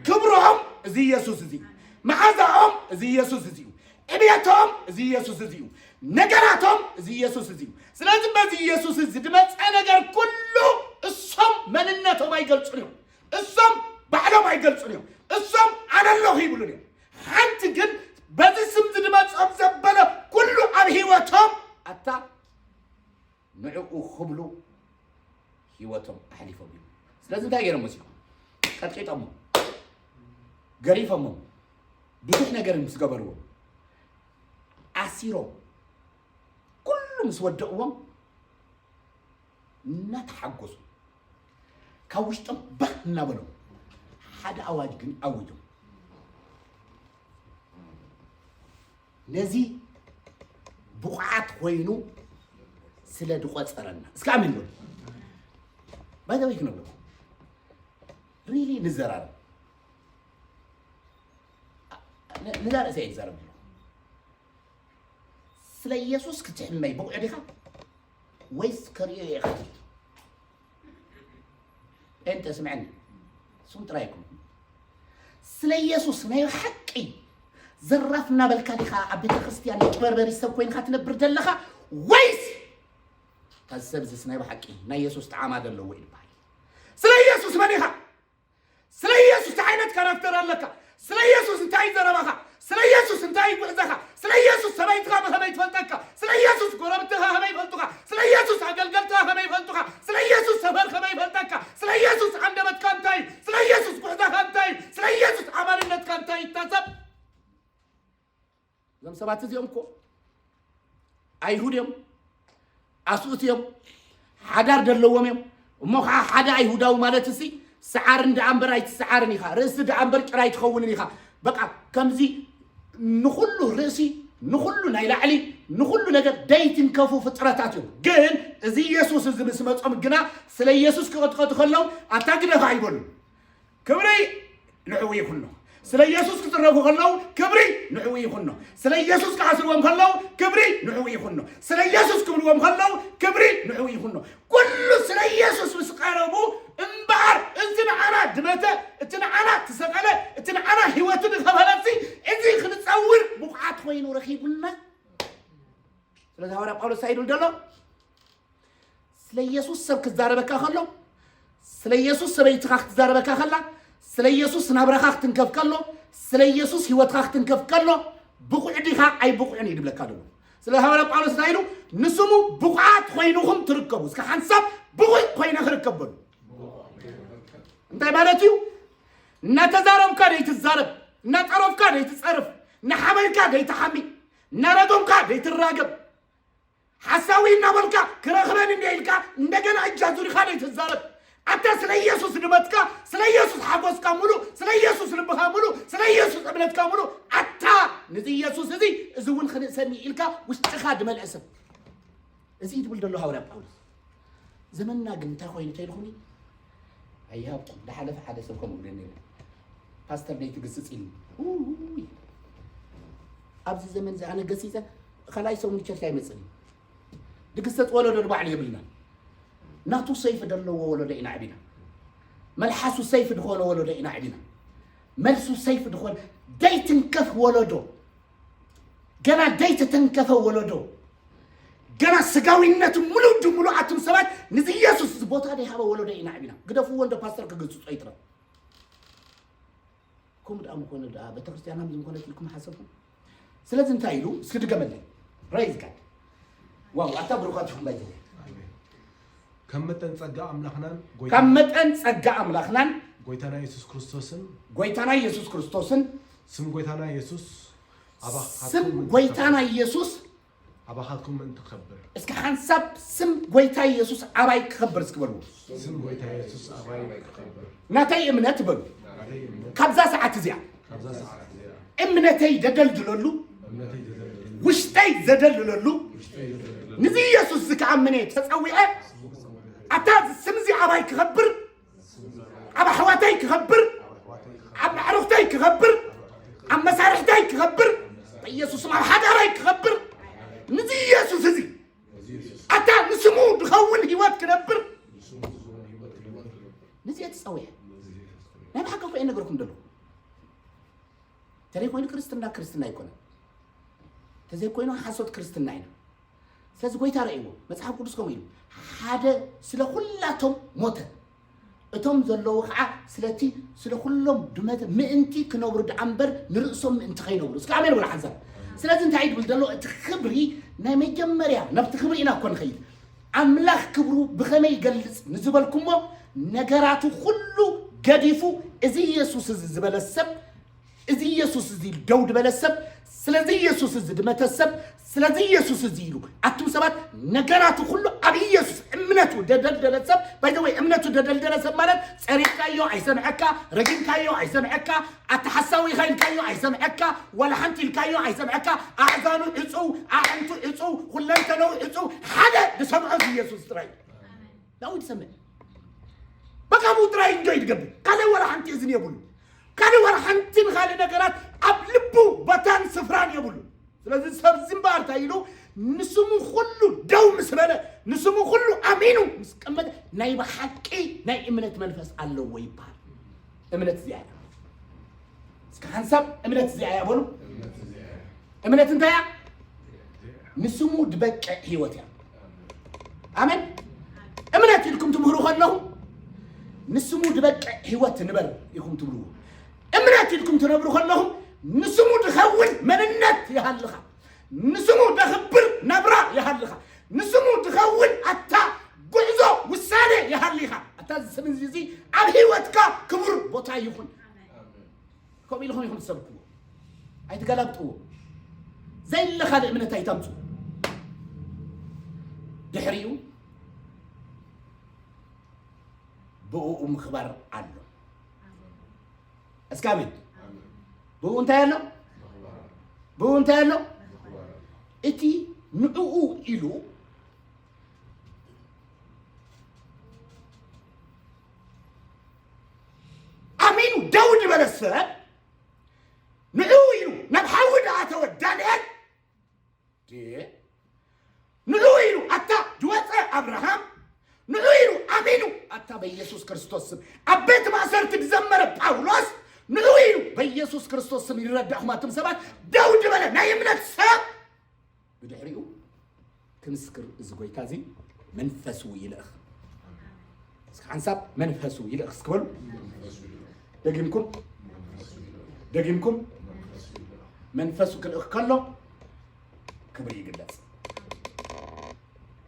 ክብሮም እዚ ኢየሱስ እዚ እዩ። መዓዛኦም እዚ ኢየሱስ እዚ እዩ። ዕብየቶም እዚ ኢየሱስ እዚ እዩ። ነገራቶም እዚ ኢየሱስ እዚ እዩ። ስለዚ በዚ ኢየሱስ እዚ ዝመፀ ነገር ኩሉ እሶም መንነቶም ኣይገልፁን እዮም። እሶም ባዕሎም ኣይገልፁን እዮም። እሶም ኣነ ኣለኹ ይብሉን እዮም። ሓንቲ ግን በዚ ስም ዝድመፆም ዘበለ ኩሉ ኣብ ህይወቶም ኣታ ንዕኡ ክብሉ ህይወቶም ኣሕሊፎም እዮም። ስለዚ እንታይ ገይሮም መሲሉ? ቀጥቂጦሞ፣ ገሪፎሞ፣ ብዙሕ ነገር ምስ ገበርዎም፣ ኣሲሮም፣ ኩሉ ምስ ወደእዎም እናተሓጎሱ ካብ ውሽጦም ባህ እናበሎም ሓደ ኣዋጅ ግን ኣውጆም። ነዚ ብቑዓት ኮይኑ ስለ ዝቆጸረና እስከ ኣሜን በሉ። ባይዘወይ ክነብለኩም ሪሊ ንዘራረብ ንዛ ርእሰ እየ ዝዛረብ። ስለ ኢየሱስ ክትሕመይ ብቑዕ ዲኻ ወይስ ከርእዮ እየ? ጴንጠ ስምዐኒ፣ ስም ጥራይ ኣይኮንኩን። ስለ ኢየሱስ ናይ ሓቂ ዘራፍ እናበልካ ዲኻ ኣብ ቤተ ክርስቲያን መጭበርበሪ ሰብ ኮይንካ ትነብር ዘለኻ? ወይስ ታዚ ሰብ እዚስ ናይ ብሓቂ ናይ ኢየሱስ ጠዓማ ዘለዎ እዩ ዝበሃል? ስለ ኢየሱስ መን ኢኻ? ስለ ኢየሱስ እንታይ ዓይነት ካራክተር ኣለካ? ስለ ኢየሱስ እንታይ ዘረባኻ? ስለ ኢየሱስ እንታይ ጉዕዘኻ? ስለ ኢየሱስ ሰበይትኻ ብኸመይ ትፈልጠካ? ስለ ኢየሱስ ጎረብትኻ ከመይ ይፈልጡኻ? ስለ ኢየሱስ ኣገልገልትኻ ከመይ ይፈልጡኻ? ስለ ኢየሱስ ሰፈር ከመይ ይፈልጠካ? ስለ ኢየሱስ ዓንደበትካ እንታይ እዩ? ስለ ኢየሱስ ጉዕዘኻ እንታይ እዩ? ስለ ኢየሱስ ኣማንነትካ እንታይ ይታዘብ? እዞም ሰባት እዚኦም እኮ ኣይሁድ እዮም፣ ኣስኡት እዮም፣ ሓዳር ደለዎም እዮም። እሞ ከዓ ሓደ ኣይሁዳዊ ማለት እሲ ሰዓርን ደኣ እምበር ኣይትሰዓርን ኢኻ፣ ርእሲ ደኣ እምበር ጭራ ኣይትኸውንን ኢኻ። በቃ ከምዚ ንኹሉ ርእሲ፣ ንኹሉ ናይ ላዕሊ፣ ንኹሉ ነገር ደይትንከፉ ፍጥረታት እዮም። ግን እዚ ኢየሱስ እዚ ምስ መጾም ግና ስለ ኢየሱስ ክቕጥቀጡ ከለዉ ኣታ ግደፋ ኣይበሉን። ክብሪ ንዕኡ ይኹኖ። ስለ ኢየሱስ ክጽረፉ ከለዉ ክብሪ ንዕኡ ይኹኖ። ስለ ኢየሱስ ክኣስርዎም ከለዉ ክብሪ ንዕኡ ይኹኖ። ስለ ኢየሱስ ክብልዎም ከለዉ ክብሪ ንዕኡ ይኹኖ። ኩሉ ስለ ኢየሱስ ምስ ቀረቡ እምበኣር፣ እዚ ንዓና ድመተ፣ እቲ ንዓና ትሰቐለ፣ እቲ ንዓና ህይወቱ ዝኸፈለሲ፣ እዚ ክንጸውር ብቑዓት ኮይኑ ረኺቡና። ስለዚ ሃዋርያ ጳውሎስ እንታይ ይብል ዘሎ? ስለ ኢየሱስ ሰብ ክዛረበካ ከሎ፣ ስለ ኢየሱስ ሰበይትኻ ክትዛረበካ ከላ፣ ስለ ኢየሱስ ናብራኻ ክትንከፍ ከሎ፣ ስለ ኢየሱስ ህይወትኻ ክትንከፍ ከሎ፣ ብቑዕ ዲኻ ኣይብቑዕን እዩ ድብለካ ኣለዎ። ስለ ሃዋርያ ጳውሎስ እንታይ ኢሉ? ንስሙ ብቑዓት ኮይንኹም ትርከቡ። እስከ ሓንሳብ ብቑዕ ኮይነ ክርከብ በሉ። እንታይ ማለት እዩ? እናተዛረብካ ደይትዛረብ፣ እናጸረፍካ ደይትጸርፍ፣ እናሓመይካ ደይትሓሚ፣ እናረገምካ ደይትራገም፣ ሓሳዊ እናበልካ ክረኽበን እንደ ኢልካ እንደገና እጃ ዙሪኻ ደይትዛረብ። ኣታ ስለ ኢየሱስ ድመትካ፣ ስለ ኢየሱስ ሓጎስካ ሙሉ፣ ስለ ኢየሱስ ልብኻ ሙሉ፣ ስለ ኢየሱስ እምነትካ ሙሉ፣ ኣታ ንዚ ኢየሱስ እዚ፣ እዚ እውን ክንእሰኒ ኢልካ ውሽጥኻ ድመልአ ሰብ። እዚ እዩ ድብል ዘሎ ሃዋርያ ጳውሎስ። ዘመንና ግን እንታይ ኮይኑ ተይልኹኒ? ኣይሃብኩም። ዝሓለፈ ሓደ ሰብ ከምኡ ኢሉ ነይሩ። ፓስተር ደይ ትግስጽ ኢሉ። ውይ፣ ኣብዚ ዘመን እዚ ኣነ ገሲጸ ካልኣይ ሰሙን ቸርች ኣይመጽእን። ድግሰጽ ወለዶ ንባዕሉ የብልናን። ናቱ ሰይፍ ዘለዎ ወለዶ ኢና ዕቢና። መልሓሱ ሰይፍ ዝኾነ ወለዶ ኢና ዕቢና። መልሱ ሰይፍ ዝኾነ ደይትንከፍ ወለዶ፣ ገና ደይተተንከፈ ወለዶ፣ ገና ስጋዊነቱ ሙሉእ ድሙሉእ ኣቱም ሰባት ንዚ ኢየሱስ እዚ ቦታ ደይሃበ ወለዶ ኢና ዕቢና። ግደፍዎ እንዶ ፓስተር ክግስጾ ይትረፍ። ከምኡ ደኣ ምኾነ ደኣ ቤተክርስትያና ምዝም ኮነት ኢልኩም ሓሰብኩም። ስለዚ እንታይ ኢሉ እስኪ ድገመለይ። Praise God። ዋው ኣታ ብሩኻት ይኹን ባይዘ። ከም መጠን ጸጋ ኣምላኽናን ካብ መጠን ጸጋ ኣምላኽናን ጎይታና የሱስ ክርስቶስን ጎይታና ኢየሱስ ክርስቶስን ስም ጎይታና የሱስ ስም ጎይታና ኢየሱስ ኣባኻትኩም ምእንቲ ክኸብር እስኪ ሓንሳብ ስም ጎይታ ኢየሱስ ኣባይ ክኸብር እስኪ በልዎ። ስም ጎይታ የሱስ ኣባይ ክኸብር ናተይ እምነት በሉ። ናተይ እምነት ካብዛ ሰዓት እዚኣ ካብዛ ሰዓት እዚኣ እምነተይ ደደልድለሉ እምነተይ ዘደልድል ውሽጠይ ዘደልለሉ ውሽጠይ ዘደልድል ንዚ ኢየሱስ እዚ ከኣምን እየ ተጸዊዐ ኣብታ ስም እዚ ኣባይ ክኸብር ኣብ ኣሕዋተይ ክኸብር ኣብ ኣዕሩኽተይ ክኸብር ኣብ መሳርሕተይ ክኸብር በኢየሱስም ኣብ ሓዳረይ ክኸብር ንዚ ኢየሱስ እዚ ኣታ ንስሙ ድኸውን ህይወት ክነብር ንዚ እየ ተጸዊዐ። ናይ ብሓቂ እኮ እየ ነገርኩም ደለኹ። ተዘይኮይኑ ክርስትና ክርስትና ኣይኮነን። ተዘይኮይኑ ሓሶት ክርስትና ኢና። ስለዚ ጎይታ ረእይዎ መጽሓፍ ቅዱስ ከምኡ ኢሉ ሓደ ስለ ኩላቶም ሞተ እቶም ዘለዉ ከዓ ስለቲ ስለ ኩሎም ድመተ ምእንቲ ክነብሩ ደኣ እምበር ንርእሶም ምእንቲ ከይነብሩ እስከ ኣሜን በሉ ሓንሳብ። ስለዚ እንታይ እዩ ድብል ዘሎ እቲ ክብሪ ናይ መጀመርያ ናብቲ ክብሪ ኢና እኮ ንኸይድ ኣምላኽ ክብሩ ብኸመይ ይገልጽ ንዝበልኩሞ ነገራቱ ኩሉ ገዲፉ እዚ ኢየሱስ እዚ ዝበለ ሰብ እዚ ኢየሱስ እዚ ደው ዝበለ ሰብ ስለዚ ኢየሱስ እዚ ድመተ ሰብ ስለዚ ኢየሱስ እዚ ኢሉ ኣቱም ሰባት ነገራቱ ኩሉ ኣብ ኢየሱስ እምነቱ ደደልደለ ሰብ ባይዘወይ እምነቱ ደደልደለ ሰብ ማለት ጸሪፍካዮ ኣይሰምዐካ ረጊምካዮ ኣይሰምዐካ ኣተሓሳዊኻ ኢልካዮ ኣይሰምዐካ ዋላ ሓንቲ ኢልካዮ ኣይሰምዐካ ኣእዛኑ ዕፁው ኣዕንቱ ዕፁው ኩለንተነው ዕፁው ሓደ ዝሰምዖ እዚ ኢየሱስ ጥራይ ናብኡ ዝሰምዕ በቃ ብኡ ጥራይ እንጆይ ዝገብር ካልእ ዋላ ሓንቲ እዝኒ የብሉ ካልእ ዋላ ሓንቲ ንኻልእ ነገራት ኣብ ልቡ ቦታን ስፍራን የብሉ ስለዚ ሰብዚ እምበኣር እንታይ ኢሉ ንስሙ ኩሉ ደው ምስ በለ ንስሙ ኩሉ ኣሚኑ ምስ ቀመጠ ናይ ብሓቂ ናይ እምነት መንፈስ ኣለዎ ይበሃል እምነት እዚኣ እያ እስከ ሓንሳብ እምነት እዚኣ እያ በሉ እምነት እንታይ እያ ንስሙ ድበቅዕ ህይወት እያ ኣሜን እምነት ኢልኩም ትምህሩ ከለኹም ንስሙ ድበቅዕ ህይወት ንበር ኢኹም ትብልዎ እምነት ኢልኩም ትነብሩ ከለኹም ንስሙ ድኸውን መንነት ይሃልኻ ንስሙ ደኽብር ናብራ ይሃልኻ ንስሙ ድኸውን ኣታ ጉዕዞ ውሳነ ይሃልኻ ኣታ ስም እዚ ኣብ ህይወትካ ክቡር ቦታ ይኹን ከምኡ ኢልኹም ኢኹም ትሰብክዎ ኣይትገላብጥዎ ዘይለ ካልእ እምነት ኣይታምፁ ድሕሪኡ ብእኡ ምኽባር ኣሎ እስካምን ብኡ እንታይ ኣሎ ብኡ እንታይ ኣሎ እቲ ንዕኡ ኢሉ ኣሚኑ ደው ዝበለ ሰብ ንዕኡ ኢሉ ናብ ሓዊ ዝኣተወ ዳንኤል ንዕኡ ኢሉ ኣታ ዝወፀ ኣብርሃም ንዕኡ ኢሉ ኣሚኑ ኣታ በኢየሱስ ክርስቶስ ስም ኣብ ቤት ማእሰርቲ ዝዘመረ ጳውሎስ ንዕኡ ኢሉ በኢየሱስ ክርስቶስ ስም ይረዳእኹም ኣቱም ሰባት ደው ዝበለ ናይ እምነት ሰብ ብድሕሪኡ ክምስክር እዚ ጎይታ እዚ መንፈሱ ይልእኽ እስኪ ሓንሳብ መንፈሱ ይልእኽ እስክበሉ ደጊምኩም ደጊምኩም መንፈሱ ክልእኽ ከሎ ክብሪ ይግለጽ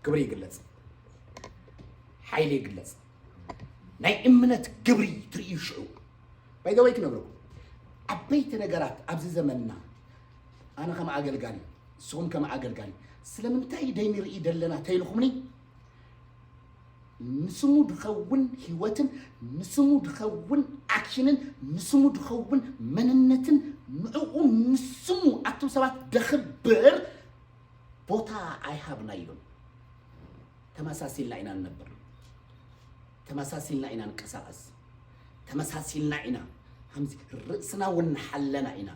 ክብሪ ይግለጽ ሓይሊ ይግለጽ ናይ እምነት ግብሪ ትርእዩ ሽዑ ባይዘወይ ክነግረኩም ዓበይቲ ነገራት ኣብዚ ዘመንና ኣነ ከም ኣገልጋሊ ንስኹም ከም ኣገልጋሊ ስለምንታይ ደይ ንርኢ ደለና ተይልኹምኒ ንስሙ ድኸውን ህይወትን ንስሙ ድኸውን ኣክሽንን ንስሙ ድኸውን መንነትን ንዕኡ ንስሙ ኣቱም ሰባት ደኽብር ቦታ ኣይሃብናዮን ተመሳሲልና ኢና ንነብር ተመሳሲልና ኢና ንቀሳቐስ ተመሳሲልና ኢና ከምዚ ርእስና እውን ንሓለና ኢና፣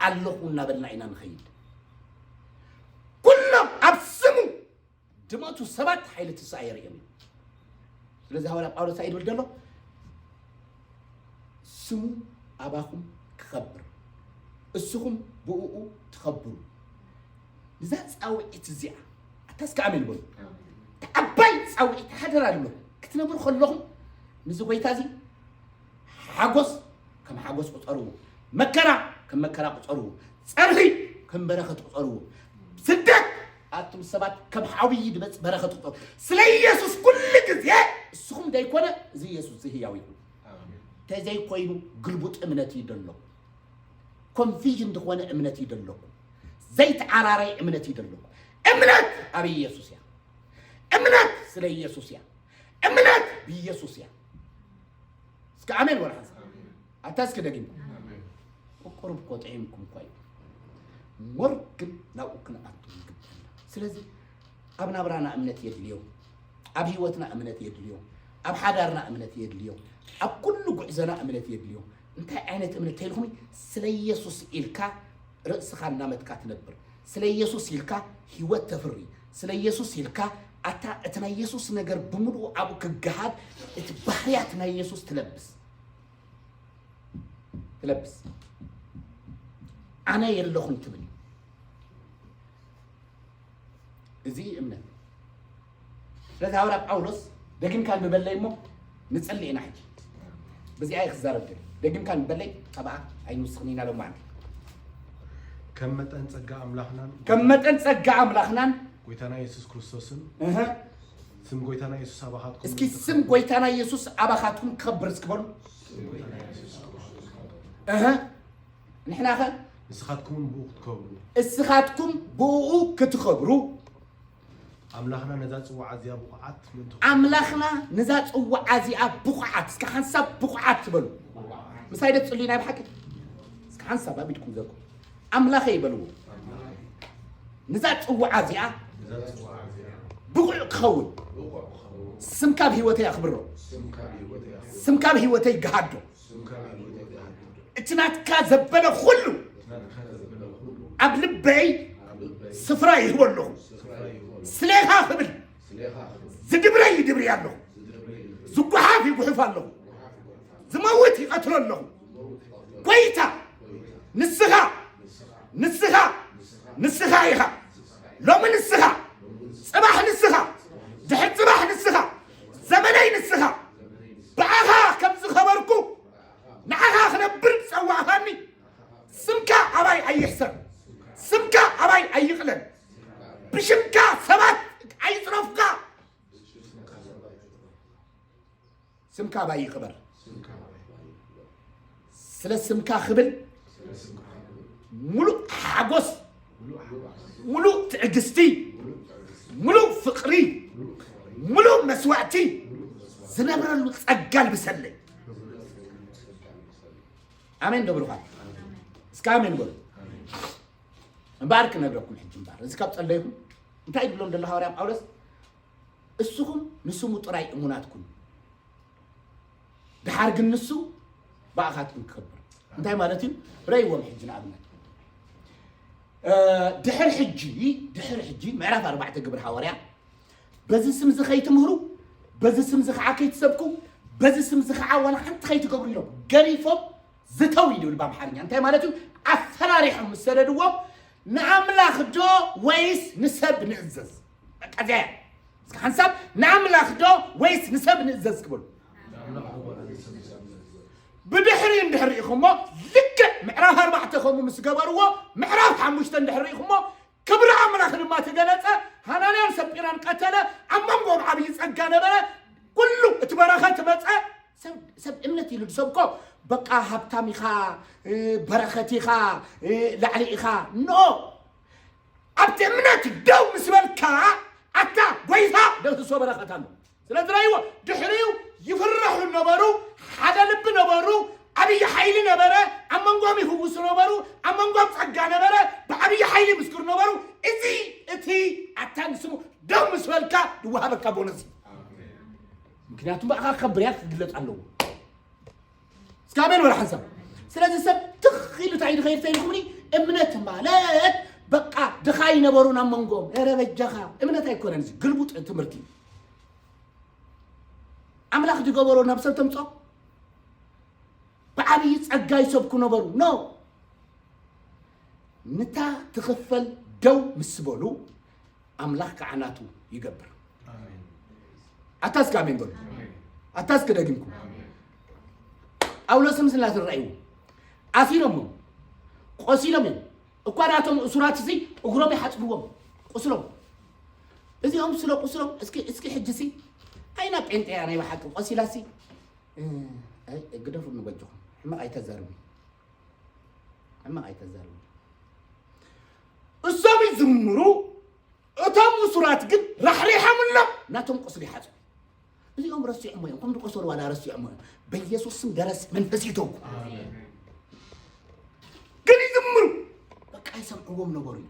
ኣለኹ እናበልና ኢና ንኸይድ። ኩሎም ኣብ ስሙ ድመቱ ሰባት ሓይሊ ትንሳኤ የርእዮም እዩ። ስለዚ ሃዋርያ ጳውሎስ እንታይ ይብል ዘሎ? ስሙ ኣባኹም ክኸብር፣ እስኹም ብእኡ ትኸብሩ። ንዛ ጻውዒት እዚኣ ኣታ እስከ ኣሜን በሉ። እታ ዓባይ ጻውዒት ሓደራ ንብሎ ክትነብሩ ከለኹም፣ ንዚ ጎይታ እዚ ሓጎስ ከም ሓጎስ ቁጸርዎ፣ መከራ ከም መከራ ቁጸርዎ፣ ጸርፊ ከም በረኸት ቁጸርዎ። ስደት ኣቱም ሰባት ከም ሓዊ ድመጽ በረኸት ቁጸሩ። ስለ ኢየሱስ ኩሉ ግዜ እስኹም ዘይኮነ እዚ ኢየሱስ እዚ ህያው ይኹን። ተዘይኮይኑ ግልቡጥ እምነት እዩ ደለኹ። ኮንፊዥን ዝኾነ እምነት እዩ ደለኹ። ዘይተዓራረየ እምነት እዩ ደለኹ። እምነት ኣብ ኢየሱስ እያ። እምነት ስለ ኢየሱስ እያ። እምነት ብኢየሱስ እያ። እስከ ኣሜን ወላ ሓንሳብ። ኣታ እስኪ ደጊም። ቁሩብ እኮ ጥዒምኩም እኮ እዩ። ሞር ግን ናብኡ ክንኣቱ ይግባና። ስለዚ ኣብ ናብራና እምነት የድልዮ፣ ኣብ ህይወትና እምነት የድልዮ፣ ኣብ ሓዳርና እምነት የድልዮ፣ ኣብ ኩሉ ጉዕዞና እምነት የድልዮ። እንታይ ዓይነት እምነት ተይልኩም? ስለ ኢየሱስ ኢልካ ርእስኻ እናመትካ ትነብር። ስለ ኢየሱስ ኢልካ ህይወት ተፍሪ። ስለ ኢየሱስ ኢልካ ኣታ እቲ ናይ ኢየሱስ ነገር ብምልኡ ኣብኡ ክገሃድ፣ እቲ ባህርያት ናይ ኢየሱስ ትለብስ። ትለብስ። ኣነ የለኹን ትብል። እዚ እምነት። ስለዚ ሃዋርያ ጳውሎስ ደጊምካ ንበለይ እሞ ንጽሊ ኢና ሕጂ። በዚኣ እየ ክዛረብ ደሊ። ደጊምካ ንበለይ ካብኣ ኣይንውስኽን ኢና ሎማዓንቲ። ከም መጠን ጸጋ ኣምላኽናን ከም መጠን ጸጋ ኣምላኽናን ጎይታና የሱስ ክርስቶስን እህ፣ ስም ጎይታና የሱስ ኣባኻትኩም እስኪ ስም ጎይታና የሱስ ኣባኻትኩም ክኸብር እስኪ በሉ። እህ፣ ንሕናኸ ንስኻትኩም ብኡ ክትከብሩ እስኻትኩም ብኡ ክትኸብሩ ኣምላኽና ነዛ ጽዋዓ እዚኣ ብቑዓት ምእንትኹም ኣምላኽና ነዛ ጽዋዓ እዚኣ ብቑዓት፣ እስከ ሓንሳብ ብቑዓት ትበሉ። ምሳይ ደጽሉ ናይ ብሓቂ እስከ ሓንሳብ ኣብ ኢድኩም ዘርጉ። ኣምላኸ ይበልዎ። ነዛ ጽዋዓ እዚኣ ነዛ ጽዋዓ እዚኣ ብቑዕ ክኸውን ብቑዕ ክኸውን ስምካ ኣብ ህይወተይ ኣኽብሮ። ስምካ ኣብ ህይወተይ ኣኽብሮ። ስምካ ኣብ ህይወተይ ገሃዶ። ስምካ ኣብ ህይወተይ ገሃዶ። እቲ ናትካ ዘበለ ኩሉ እቲ ናትካ ዘበለ ኩሉ ኣብ ልበይ ኣብ ልበይ ስፍራ ይህቦ ኣለኹ። ስፍራ ይህቦ ኣለኹ። ስሌኻ ክብል ስሌኻ ክብል ዝድብረይ ይድብሪ ኣለኹ። ዝድብረይ ይድብሪ። ዝጓሓፍ ይጉሕፍ ኣለኹ። ዝመውት ይቐትሎ ኣለኹ። ጎይታ ንስኻ ንስኻ ንስኻ ኢኻ። ሎሚ ንስኻ፣ ጽባሕ ንስኻ፣ ድሕሪ ጽባሕ ንስኻ፣ ዘመነይ ንስኻ። ብኣኻ ከም ዝኸበርኩ ንዓኻ ክነብር ዝጸዋዕኻኒ ስምካ ኣባይ ኣይሕሰር። ስምካ ኣባይ ኣይቕለል። ብሽምካ ሰባት ኣይጽረፉካ። ስምካ ኣባይ ይኽበር። ስለ ስምካ ክብል ሙሉእ ሓጎስ፣ ሙሉእ ትዕግስቲ፣ ሙሉእ ፍቕሪ፣ ሙሉእ መስዋእቲ ዝነብረሉ ጸጋ ልብሰለይ። ኣሜን ዶ ብሩኻት? እስከ ኣሜን በሉ። እምበኣር ክነግረኩም ሕጂ እምበኣር፣ እዚ ካብ ጸለይኩም እንታይ ይብሎም ዘሎ ሃዋርያ ጳውሎስ? እስኹም ንስሙ ጥራይ እሙናት ኩኑ፣ ደሓር ግን ንሱ ብኣኻትኩም ክኸብር። እንታይ ማለት እዩ? ረእይዎም ሕጂ ንኣብነት። እ፣ ድሕር ሕጂ፣ ድሕር ሕጂ ምዕራፍ ኣርባዕተ ግብሪ ሃዋርያ፣ በዚ ስም እዚ ከይትምህሩ፣ በዚ ስም እዚ ከዓ ከይትሰብኩ፣ በዚ ስም እዚ ከዓ ዋላ ሓንቲ ከይትገብሩ ኢሎም ገሪፎም ዝተው እዩ ዝብል ብኣምሓርኛ። እንታይ ማለት እዩ? ኣፈራሪሖም ምስ ሰደድዎም ንኣምላኽ ዶ ወይስ ንሰብ ንእዘዝ? በቃ እዚኣ እያ። እስኪ ሓንሳብ ንኣምላኽ ዶ ወይስ ንሰብ ንእዘዝ ክበሉ። ብድሕሪ እንድሕር ርኢኹሞ ልክዕ ምዕራፍ ኣርባዕተ ከምኡ ምስ ገበርዎ ምዕራፍ ሓሙሽተ እንድሕር ርኢኹሞ ክብሪ ኣምላኽ ድማ ተገለጸ። ሃናንያን ሰጲራን ቀተለ። ኣብ መንጎኦም ዓብዪ ጸጋ ነበረ። ኩሉ እቲ በረኸት መጸ። ሰብ፣ ሰብ እምነት ኢሉ ዝሰብኮ በቃ ሃብታም ኢኻ፣ እ፣ በረኸት ኢኻ፣ እ፣ ላዕሊ ኢኻ። ኖ። ኣብቲ እምነት ደው ምስ በልካ ኣታ ጎይታ ደህሶ በረኸት ኣሎ። ስለዚ ረእይዎ፣ ድሕሪኡ ይፍርሑ ነበሩ፣ ሓደ ልቢ ነበሩ፣ ዓብዪ ሓይሊ ነበረ፣ ኣብ መንጎም ይፍውሱ ነበሩ፣ ኣብ መንጎም ጸጋ ነበረ፣ ብዓብዪ ሓይሊ ይምስክሩ ነበሩ። እዚ እቲ ኣታ ንስሙ ደው ምስ በልካ ዝወሃበካ ቦነስ እዩ። ምክንያቱም ብኣኻ ክኸብር እያ ክግለጽ ኣለዎ። ካሜን ወላ ሓንሳብ። ስለዚ ሰብ ትኽ ኢሉ እንታይ ድኸይድ ተይልኩምኒ? እምነት ማለት በቃ ድኻ ይነበሩ ናብ መንጎም። ኧረ በጃኻ፣ እምነት ኣይኮነን እዚ፣ ግልቡጥ ትምህርቲ። ኣምላኽ ዝገበሮ ናብ ሰብ ተምጾ? ብዓብዪ ጸጋ ይሰብኩ ነበሩ። ኖ፣ ንታ ትኽፈል ደው ምስ በሉ ኣምላኽ ከዓ ናቱ ይገብር። ኣታ እስከ ኣሜን በሉ። ኣታ እስከ ደግምኩም። ጳውሎስ ምስላ ትረኣይዎ፣ ኣሲሮም እዮም፣ ቆሲሎም እዮም። እኳ ናቶም እሱራት እዚ እግሮም ይሓፅብዎም፣ ቁስሎም። እዚኦም ስለ ቁስሎም፣ እስኪ፣ እስኪ ሕጂ ሲ፣ ኣይና ጴንጤያ ናይ ብሓቂ ቆሲላ ሲ፣ እ፣ ኣይ፣ ግደፉ ንበጅኹም። ሕማቕ ኣይተዛርቡ። ሕማቕ ኣይተዛርቡ። እሶም ይዝምሩ፣ እቶም እሱራት ግን ራሕሪሖምሎም ናቶም ቁስሊ ይሓፁ። እዚኦም ረሲዖሞ እዮም፣ ከም ዝቆሰሉ ዋላ ረሲዖሞ እዮም። በኢየሱስ ስም ደረስ መንፈስ ይተውኩ። ግን ይዝምሩ፣ በቃ ይሰምዕዎም ነበሩ እዩ።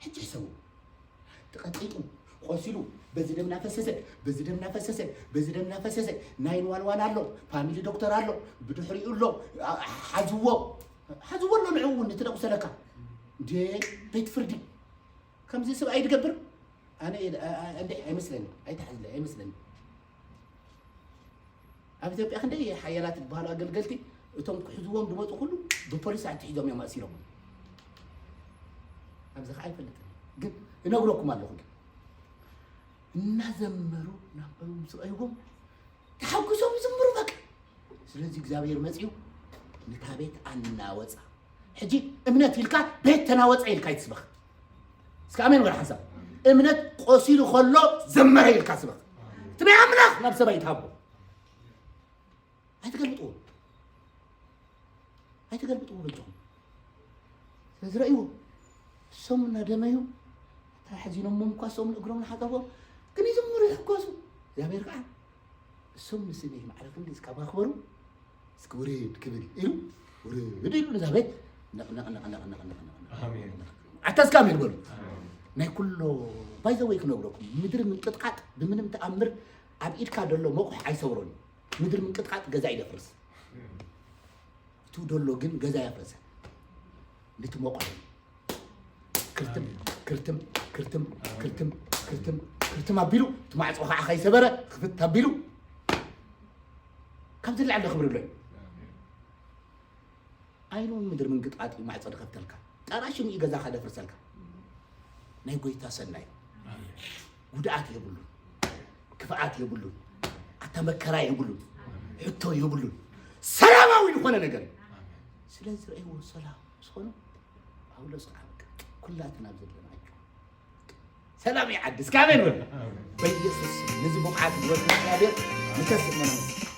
ሕጂ ሕሰቡ። ተቐንጢጡ፣ ቆሲሉ፣ በዚ ደም እናፈሰሰ፣ በዚ ደም እናፈሰሰ፣ በዚ ደም እናፈሰሰ፣ ናይን ዋን ዋን ኣሎ፣ ፋሚሊ ዶክተር ኣሎ፣ ብድሕሪኡ ኣሎ፣ ኣ-፣ ሓዝዎ። ሓዝዎ ኣሎ ንዕኡ እውን፣ እቲ ደቑሰለካ። እንዴ፣ ቤት ፍርዲ። ከምዚ ሰብኣይ ድገብር? ኣነ፣ ኣ-፣ ኣ-፣ እንዴ፣ ኣይመስለኒ። ኣይትሓዝለ፣ ኣይመስለኒ። ኣብ ኢትዮጵያ ክንደይ ሓያላት ዝበሃሉ ኣገልገልቲ፣ እቶም ክሕዝዎም ዝመፁ ኩሉ ብፖሊስ ኣትሒዞም እዮም ኣሲሮም። ኣብዚ ከዓ ኣይፈልጥን፣ ግን እነግረኩም ኣለኹ። ግን እናዘመሩ ናበሩ ምስ ረእይዎም ተሓጉሶም ይዝምሩ በቃ። ስለዚ እግዚኣብሔር መፂኡ ነታ ቤት ኣናወፃ። ሕጂ እምነት ኢልካ ቤት ተናወፀ ኢልካ ይትስበኽ። እስከ ኣሜን በል ሓንሳብ። እምነት ቆሲሉ ከሎ ዘመረ ኢልካ ስበኽ። እቲ ናይ ኣምላኽ ናብ ሰብ ኣይትሃቦ። ኣይትገልብጥዎ። ኣይትገልብጥዎ በጃኹም። ስለዚ ረእይዎ። እሶም እናደመዩ፣ እታ ሓዚኖሞም እኳ እሶም ንእግሮም ንሓጸብዎም፣ ግን ይዝምሩ ይሕጎሱ። እግዚኣብሔር ከዓ፣ እሶም ንስኒ ማዕረ ክንዲ እስካብ ኣኽበሩ፣ እስኪ ውርድ ክብል ኢሉ፣ ውርድ ኢሉ ነዛ ቤት ነቕ፣ ነቕ፣ ነቕ፣ ነቕ፣ ነቕ፣ ነቕ፣ ነቕ፣ ነቕ። ኣሜን። ኣታ እስከ ኣሜን በሉ። ኣሜን። ናይ ኩሎ፣ ባይ ዘ ወይ ክነግረኩም፣ ምድሪ ምንቅጥቃጥ ብምንም ተኣምር ኣብ ኢድካ ዘሎ መቑሕ ኣይሰብሮን እዩ። ምድሪ ምንቅጥቃጥ ገዛ ይደፍርስ። እቲ ደሎ ግን ገዛ ያፍረሰ። ነቲ መቑሕ ክርትም፣ ክርትም፣ ክርትም፣ ክርትም፣ ክርትም፣ ክርትም ኣቢሉ፣ እቲ ማዕጾ ከዓ ከይሰበረ፣ ክፍት ኣቢሉ፣ ካብዚ ንላዕሊ ክብሪ ኣሎ እዩ። ኣይኑ ምድሪ ምንቅጥቃጥ እዩ ማዕጾ ዝኸፍተልካ። ጠራሽም እዩ ገዛኻ ደፍርሰልካ። ናይ ጎይታ ሰናይ። ጉድኣት የብሉን። ክፍኣት የብሉን። ኣታ መከራ የብሉን። ሕቶ የብሉን። ሰላማዊ ዝኾነ ነገር እዩ። ስለዚ ረእይዎ ሰላም ዝኾነ ጳውሎስ ከዓ በቃ ኩላትና ኣብ ዘለና ኣጆ። ሰላም ይዓዲ። እስከ ኣሜን በሉ። በኢየሱስ ስም ነዚ ብቕዓት ዝበሉ እግዚኣብሔር ንተስእ መነመስ።